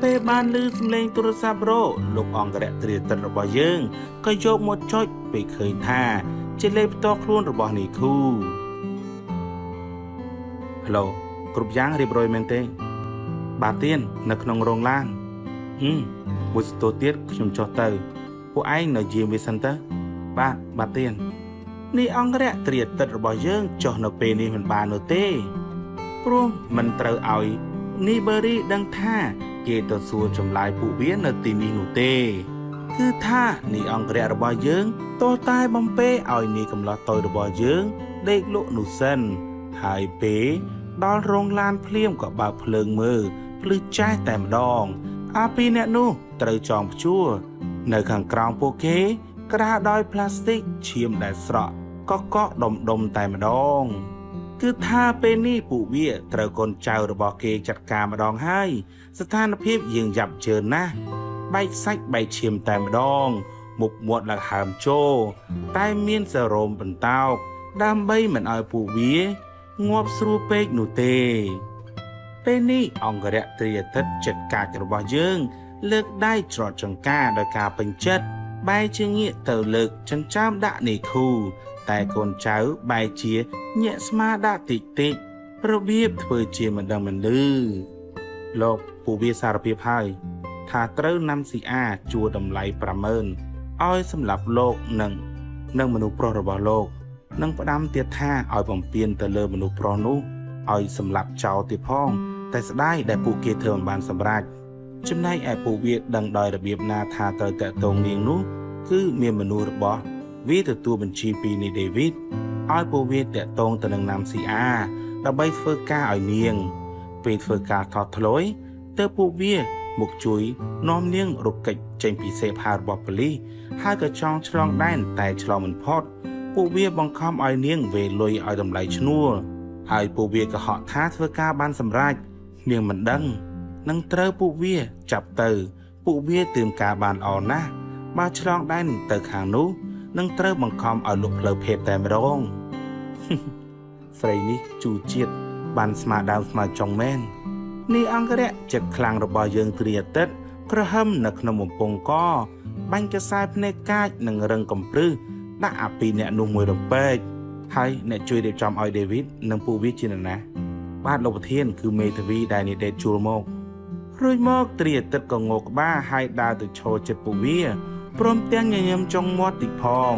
ពេលបានឮសំឡេងទូរស័ព្ទរោលោកអង្គរៈត្រៀតិតរបស់យើងក៏យកមកចុចពេលឃើញថាជាលេខផ្ទាល់ខ្លួនរបស់នីខូហេឡូគ្រប់យ៉ាងរៀបរយមែនទេបាទទៀននៅក្នុងរោងឡានមួយស្ទោទៀតខ្ញុំចុះទៅពួកឯងនៅយាមវាសិនទៅបាទទៀននេះអង្គរៈត្រៀតិតរបស់យើងចុះនៅពេលនេះមិនបាននោះទេព្រោះមិនត្រូវឲ្យនីបឺរីដឹងថាគេទៅសួរចម្លើយពួកវានៅទីនេះនោះទេគឺថានេះអង្គរៈរបស់យើងទោះតែបំពេឲ្យនេះកំឡោះតូចរបស់យើងដេកលក់នោះសិនហើយពេលដល់រោងឡានភ្លាមក៏បើកភ្លើងមើលភ្លឺចែះតែម្ដងអាពីរអ្នកនោះត្រូវចងព្យួរនៅខាងក្រោមពួកគេក្រាលដោយផ្លាស្ទិកឈាមដែលស្រក់កកកដុំដុំតែម្ដងគឺថាពេលនេះពួកវាត្រូវកូនចៅរបស់គេចាត់ការម្ដងហើយស្ថានភាពយើងយ៉ាប់ជើណាស់បែកសាច់បែកឈាមតែម្ដងមុខមាត់ឡើងហើមចូលតែមានសេរ៉ូមបន្តោកដើម្បីមិនឲ្យពួកវាងាប់ស្រួលពេកនោះទេ ពេលនេះអង្គរៈត្រីអាទិត្យចិត្តកាចរបស់យើង លើកដៃច្រត់ចង្ការដោយការពេញចិត្តបែរជាងាកទៅលើកចិញ្ចើមដាក់នាយខូតែកូនចៅបែរជាញាក់ស្មាដាក់តិចតិចរបៀបធ្វើជាមិនដឹងមិនឮលោកពូវាសារភាពហើយថាត្រូវណាំស៊ីអាជួលតម្លៃ50000ឲ្យសម្រាប់លោកនិងមនុស្សប្រុសរបស់លោកនិងផ្ដាំទៀតថាឲ្យបំពេញទៅលើមនុស្សប្រុសនោះឲ្យសម្លាប់ចោលទៀតផងតែស្ដាយដែលពួកគេធ្វើមិនបានសម្រេចចំណែកឯពួកវាដឹងដោយរបៀបណាថាត្រូវតាក់ទងនាងនោះគឺមានមនុស្សរបស់វាទទួលបញ្ជាពីនីដេវីតឲ្យពួកវាតាក់ទងទៅនឹងណាំស៊ីអាដើម្បីធ្វើការឲ្យនាងពេលធ្វើការថត់ធ្លុយទើបពួកវាមកជួយនាំនាងរត់គេចចេញពីសេផារបស់ប៉ូលីសហើយក៏ចង់ឆ្លងដែនតែឆ្លងមិនផុតពួកវាបង្ខំឲ្យនាងវេលុយឲ្យតម្លៃឈ្នួលហើយពួកវាក៏ហក់ថាធ្វើការបានសម្រេចនាងមិនដឹងនឹងត្រូវពួកវាចាប់ទៅពួកវាត្រៀមការបានល្អណាស់បើឆ្លងដែនទៅខាងនោះនឹងត្រូវបង្ខំឲ្យលុកផ្លូវភេទតែម្ដងស្រីនេះជូជាតិបានស្មាដើមស្មាចុងមែននេះអង្គរៈចិត្តខ្លាំងរបស់យើងត្រីអាទិត្យក្រហមនៅក្នុងបំពង់កបាញ់កសែភ្នែកកាចនិងរឹងកំព្រឹសដាក់អាពីអ្នកនោះមួយរំពេចហើយអ្នកជួយរៀបចំឲ្យដេវីតនិងពួកវាជានរណាបាទលោកប្រធានគឺមេធាវីដែលនិដេតជួលមករួចមកត្រីអាទិត្យក៏ងក់ក្បាលហើយដើរទៅឈរចិត្តពួកវាព្រមទាំងញញឹមចុងមាត់តិចផង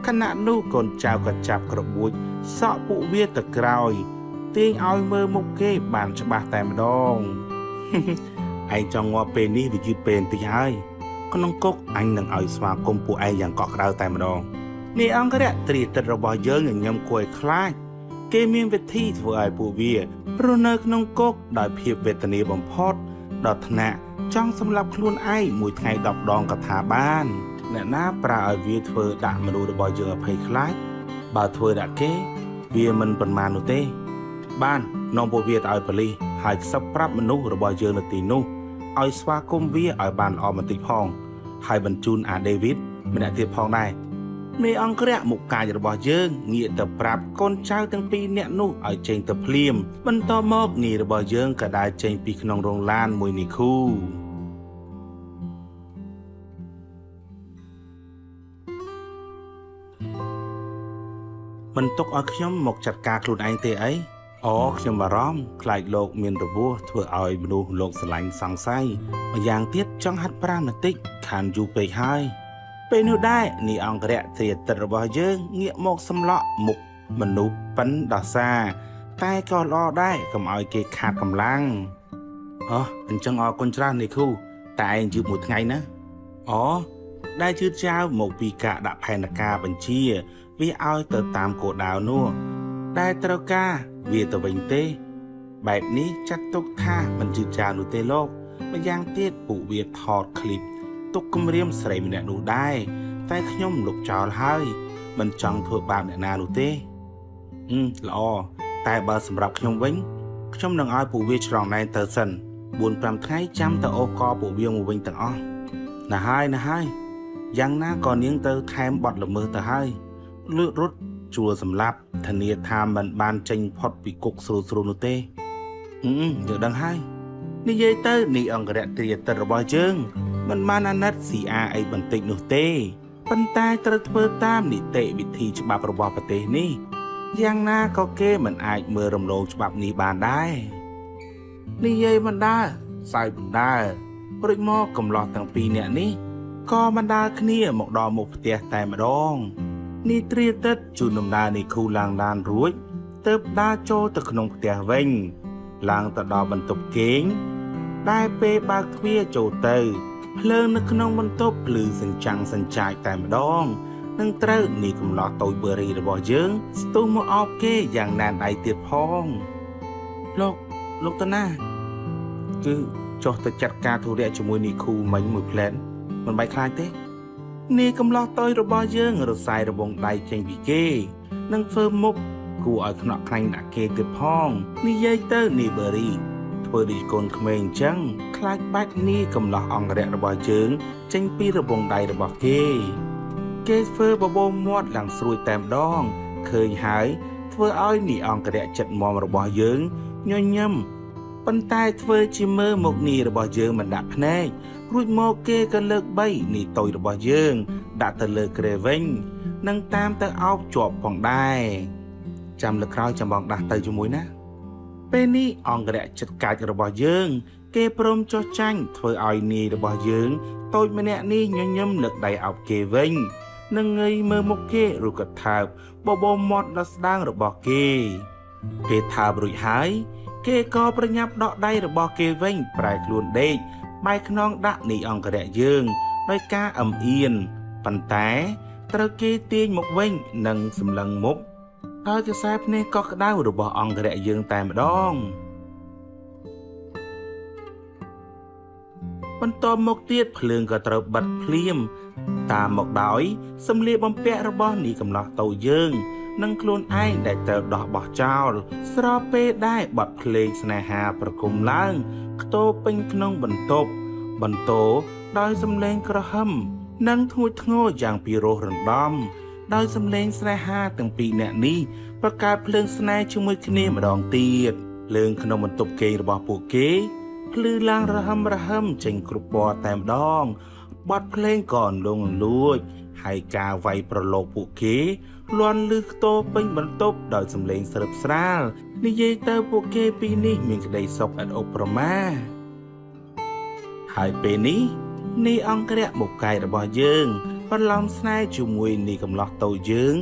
ខណៈនោះកូនចៅក៏ចាប់ក្របួចសក់ពួកវាទៅក្រោយទាញឲ្យមើលមុខគេបានច្បាស់តែម្ដងឯងចង់ងាប់ពេលនេះវាយឺតពេលបន្តិចហើយក្នុងគុកអញនឹងឲ្យស្វាគមន៍ពួកឯងយ៉ាងកក់ក្ដៅតែម្ដងនេះអង្គរៈត្រីអាទិត្យរបស់យើងញញឹមគួរឲ្យខ្លាចគេមានវិធីធ្វើឲ្យពួកវារស់នៅក្នុងគុកដោយភាពវេទនាបំផុតដល់ថ្នាក់ចង់សម្លាប់ខ្លួនឯងមួយថ្ងៃ10ដងក៏ថាបានអ្នកណាប្រើឲ្យវាធ្វើដាក់មនុស្សរបស់យើងឲ្យភ័យខ្លាចបើធ្វើដាក់គេវាមិនប៉ុន្មាននោះទេបាននាំពួកវាទៅឲ្យប៉ូលីសហើយខ្សឹបប្រាប់មនុស្សរបស់យើងនៅទីនោះឲ្យស្វាគមន៍វាឲ្យបានល្អបន្តិចផងហើយបញ្ជូនអាដេវីតម្នាក់ទៀតផងដែរមេអង្គរៈមុខកាយរបស់យើងងាកទៅប្រាប់កូនចៅទាំងពីរនាក់នោះឲ្យចេញទៅភ្លាមបន្តមកនាយរបស់យើងក៏ដើរចេញពីក្នុងរោងឡានមួយនេះគូមិនទុកឲ្យខ្ញុំមកចាត់ការខ្លួនឯងទេអីអូខ្ញុំបារម្ភខ្លាចលោកមានរបួសធ្វើឲ្យមនុស្សលោកស្រឡាញ់សង្ស័យម្យ៉ាងទៀតចង់ហាត់ប្រាណបន្តិចខានយូរពេកហើយពេលនោះដែរនេះអង្គរៈត្រីអាទិត្យរបស់យើងងាកមកសម្លក់មុខមនុស្សប៉ិនដោះសាតែក៏ល្អដែរកុំឲ្យគេខាតកម្លាំងអូអញ្ចឹងអរគុណច្រើននេះគ្រូតែឯងយឺតមួយថ្ងៃណាអូដែលជឿចៅមកពីការដាក់ផែនការបញ្ជាវាឲ្យទៅតាមគោលដៅនោះដែលត្រូវការវាទៅវិញទេបែបនេះចាត់ទុកថាមិនជឿចៅនោះទេលោកម្យ៉ាងទៀតពួកវាថតឃ្លីបទុកគម្រាមស្រីម្នាក់នោះដែរតែខ្ញុំលុបចោលហើយមិនចង់ធ្វើបាបអ្នកណានោះទេល្អតែបើសម្រាប់ខ្ញុំវិញខ្ញុំនឹងឲ្យពួកវាឆ្លងដែនទៅសិន 4-5 ថ្ងៃចាំទៅអូសកពួកវាមកវិញទាំងអស់ណាហើយណាហើយយ៉ាងណាក៏នាងទៅថែមបត់ល្មើសទៅហើយលួចរត់ជួលសម្លាប់ធានាថាមិនបានចេញផុតពីគុកស្រួលៗនោះទេយើងដឹងហើយនិយាយទៅនេះអង្គរៈត្រីអាទិត្យរបស់យើងមិនបានអាណិតស៊ីអាអីបន្តិចនោះទេប៉ុន្តែត្រូវធ្វើតាមនីតិវិធីច្បាប់របស់ប្រទេសនេះយ៉ាងណាក៏គេមិនអាចមើលរំលងច្បាប់នេះបានដែរនិយាយមិនដើរសើចមិនដើររួចមកកំឡោះទាំងពីរនាក់នេះក៏មិនដើរគ្នាមកដល់មុខផ្ទះតែម្ដងនេះត្រីអាទិត្យជូនដំណើរនេះគ្រូឡើងឡានរួចទើបដើរចូលទៅក្នុងផ្ទះវិញឡើងទៅដល់បន្ទប់គេងដែលពេលបើកទ្វារចូលទៅភ្លើងនៅក្នុងបន្ទប់ភ្លឺសញ្ចាំងសញ្ចាចតែម្ដងនឹងត្រូវនេះកំឡោះតូចបឺរីរបស់យើងស្ទុះមកអោបគេយ៉ាងណែនដៃទៀតផងលោកតាណាគឺចុះទៅចាត់ការធុរៈជាមួយនេះគ្រូមិញមួយផ្លែនមិនបាច់ខ្លាចទេនេះកំឡោះតូចរបស់យើងរសាយរបងដៃចេញពីគេនឹងធ្វើមុខគួរឲ្យខ្នក់ខ្លាញ់ដាក់គេទៀតផងនិយាយទៅនេះបឺរីធ្វើដូចកូនក្មេងអញ្ចឹងខ្លាចបាច់នេះកំឡោះអង្គរៈរបស់យើងចេញពីរបងដៃរបស់គេគេធ្វើបបោមាត់ឡើងស្រួយតែម្ដងឃើញហើយធ្វើឲ្យនេះអង្គរៈចិត្តមមរបស់យើងញញឹម ប៉ុន្តែធ្វើជាមើលមកនីរបស់យើងមិនដាក់ភ្នែករួចមកគេក៏លើកបីនីតូចរបស់យើង ដាក់ទៅលើគ្រែវិញ និងតាមទៅអោបជាប់ផងដែរចាំលើកក្រោយចាំបងដាស់ទៅជាមួយណា ពេលនេះអង្គរៈចិត្តកាច់របស់យើង គេព្រមចុះចាញ់ធ្វើឲ្យនាយរបស់យើង តូចម្នាក់នេះញញឹមលើកដៃអោបគេវិញ និងងើយមើលមុខគេឬក៏ថើបបបោមាត់ដ៏ស្ដាងរបស់គេ គេថើបរួចហើយ គេក៏ប្រញាប់ដកដៃរបស់គេវិញ ប្រែខ្លួនដេកបែរខ្នងដាក់នាយអង្គរៈយើង ដោយការអឹមអៀនប៉ុន្តែត្រូវគេទាញមកវិញនិងសម្លឹងមុខដោយខ្សែភ្នែកកក់ក្ដៅរបស់អង្គរៈយើងតែម្ដងបន្ទាប់មកទៀតភ្លើងក៏ត្រូវបិទភ្លាម តាមមកដោយសម្លៀកបំពាក់របស់នាយកំឡោះតូចយើង និងខ្លួនឯងដែលត្រូវដោះបោះចោល ស្របពេលដែលបទភ្លេងស្នេហាប្រគំឡើង ខ្ទរពេញក្នុងបន្ទប់បន្ទោដោយសំឡេងក្រហឹម និងធ្ងួចធ្ងរយ៉ាងពីរោះរណ្ដំ ដោយសំឡេងស្នេហាទាំងពីរនាក់នេះប្រកើតភ្លើងស្នេហ៍ជាមួយគ្នាម្ដងទៀតភ្លើងក្នុងបន្ទប់គេងរបស់ពួកគេភ្លឺឡើងរហឹមរហឹមចេញគ្រប់ពណ៌តែម្ដងបទភ្លេងក៏អន្លងអន្លួចហើយការវាយប្រឡូកពួកគេលាន់លឺខ្ទរពេញបន្ទប់ដោយសំឡេងស្រើបស្រាលនិយាយទៅពួកគេពីរនេះមានក្តីសុខឥតឧបមាហើយពេលនេះនាយអង្គរៈមុខកាយរបស់យើងបន្លំស្នេហ៍ជាមួយនាយកំឡោះតូចយើង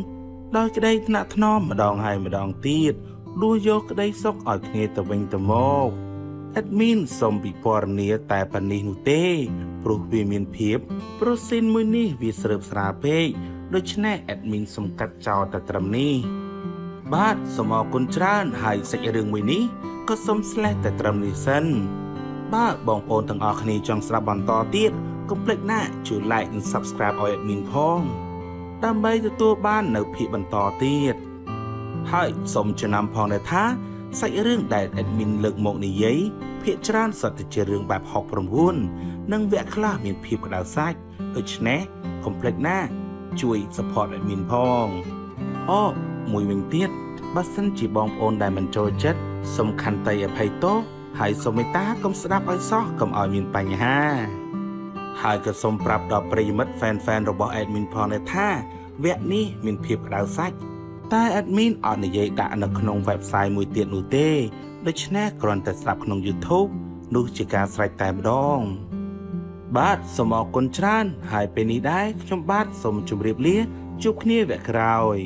ដោយក្តីថ្នាក់ថ្នមម្ដងហើយម្ដងទៀតដួសយកក្តីសុខឲ្យគ្នាទៅវិញទៅមកអេដមីនសូមពិពណ៌នាតែប៉ុណ្នេះនោះទេ ព្រោះវាមានភាពព្រោះស៊ីនមួយនេះវាស្រើបស្រាលពេកដូច្នេះអេដមីនសូមកាត់ចោលតែត្រឹមនេះបាទសូមអរគុណច្រើនហើយសាច់រឿងមួយនេះក៏សូមស្លេះតែត្រឹមនេះសិនបើបងប្អូនទាំងអស់គ្នាចង់ស្ដាប់បន្តទៀតកុំភ្លេចណាជួយ like និង Subscribe ឲ្យ admin ផងដើម្បីទទួលបាននៅភាគបន្តទៀតហើយសូមចំណាំផងដែរថាសាច់រឿងដែល admin លើកមកនិយាយភាគច្រើនសុទ្ធតែជារឿងបែប69និងវគ្គខ្លះមានភាពក្តៅសាច់ដូច្នេះកុំភ្លេចណាជួយ support admin ផងអូមួយវិញទៀតបើសិនជាបងប្អូនដែលមិនចូលចិត្តសូមខន្តីអភ័យទោសហើយសូមមេត្តាកុំស្ដាប់ឲ្យសោះកុំឲ្យមានបញ្ហាហើយក៏សូមប្រាប់ដល់ប្រិយមិត្ត fan របស់ admin ផងដែរថាវគ្គនេះមានភាពក្តៅសាច់តែ admin អត់និយាយដាក់នៅក្នុង website មួយទៀតនោះទេដូច្នេះគ្រាន់តែស្ដាប់ក្នុង YouTube នោះជាការស្រេចតែម្ដងបាទសូមអរគុណច្រើនហើយពេលនេះដែរខ្ញុំបាទសូមជម្រាបលាជួបគ្នាវគ្គក្រោយ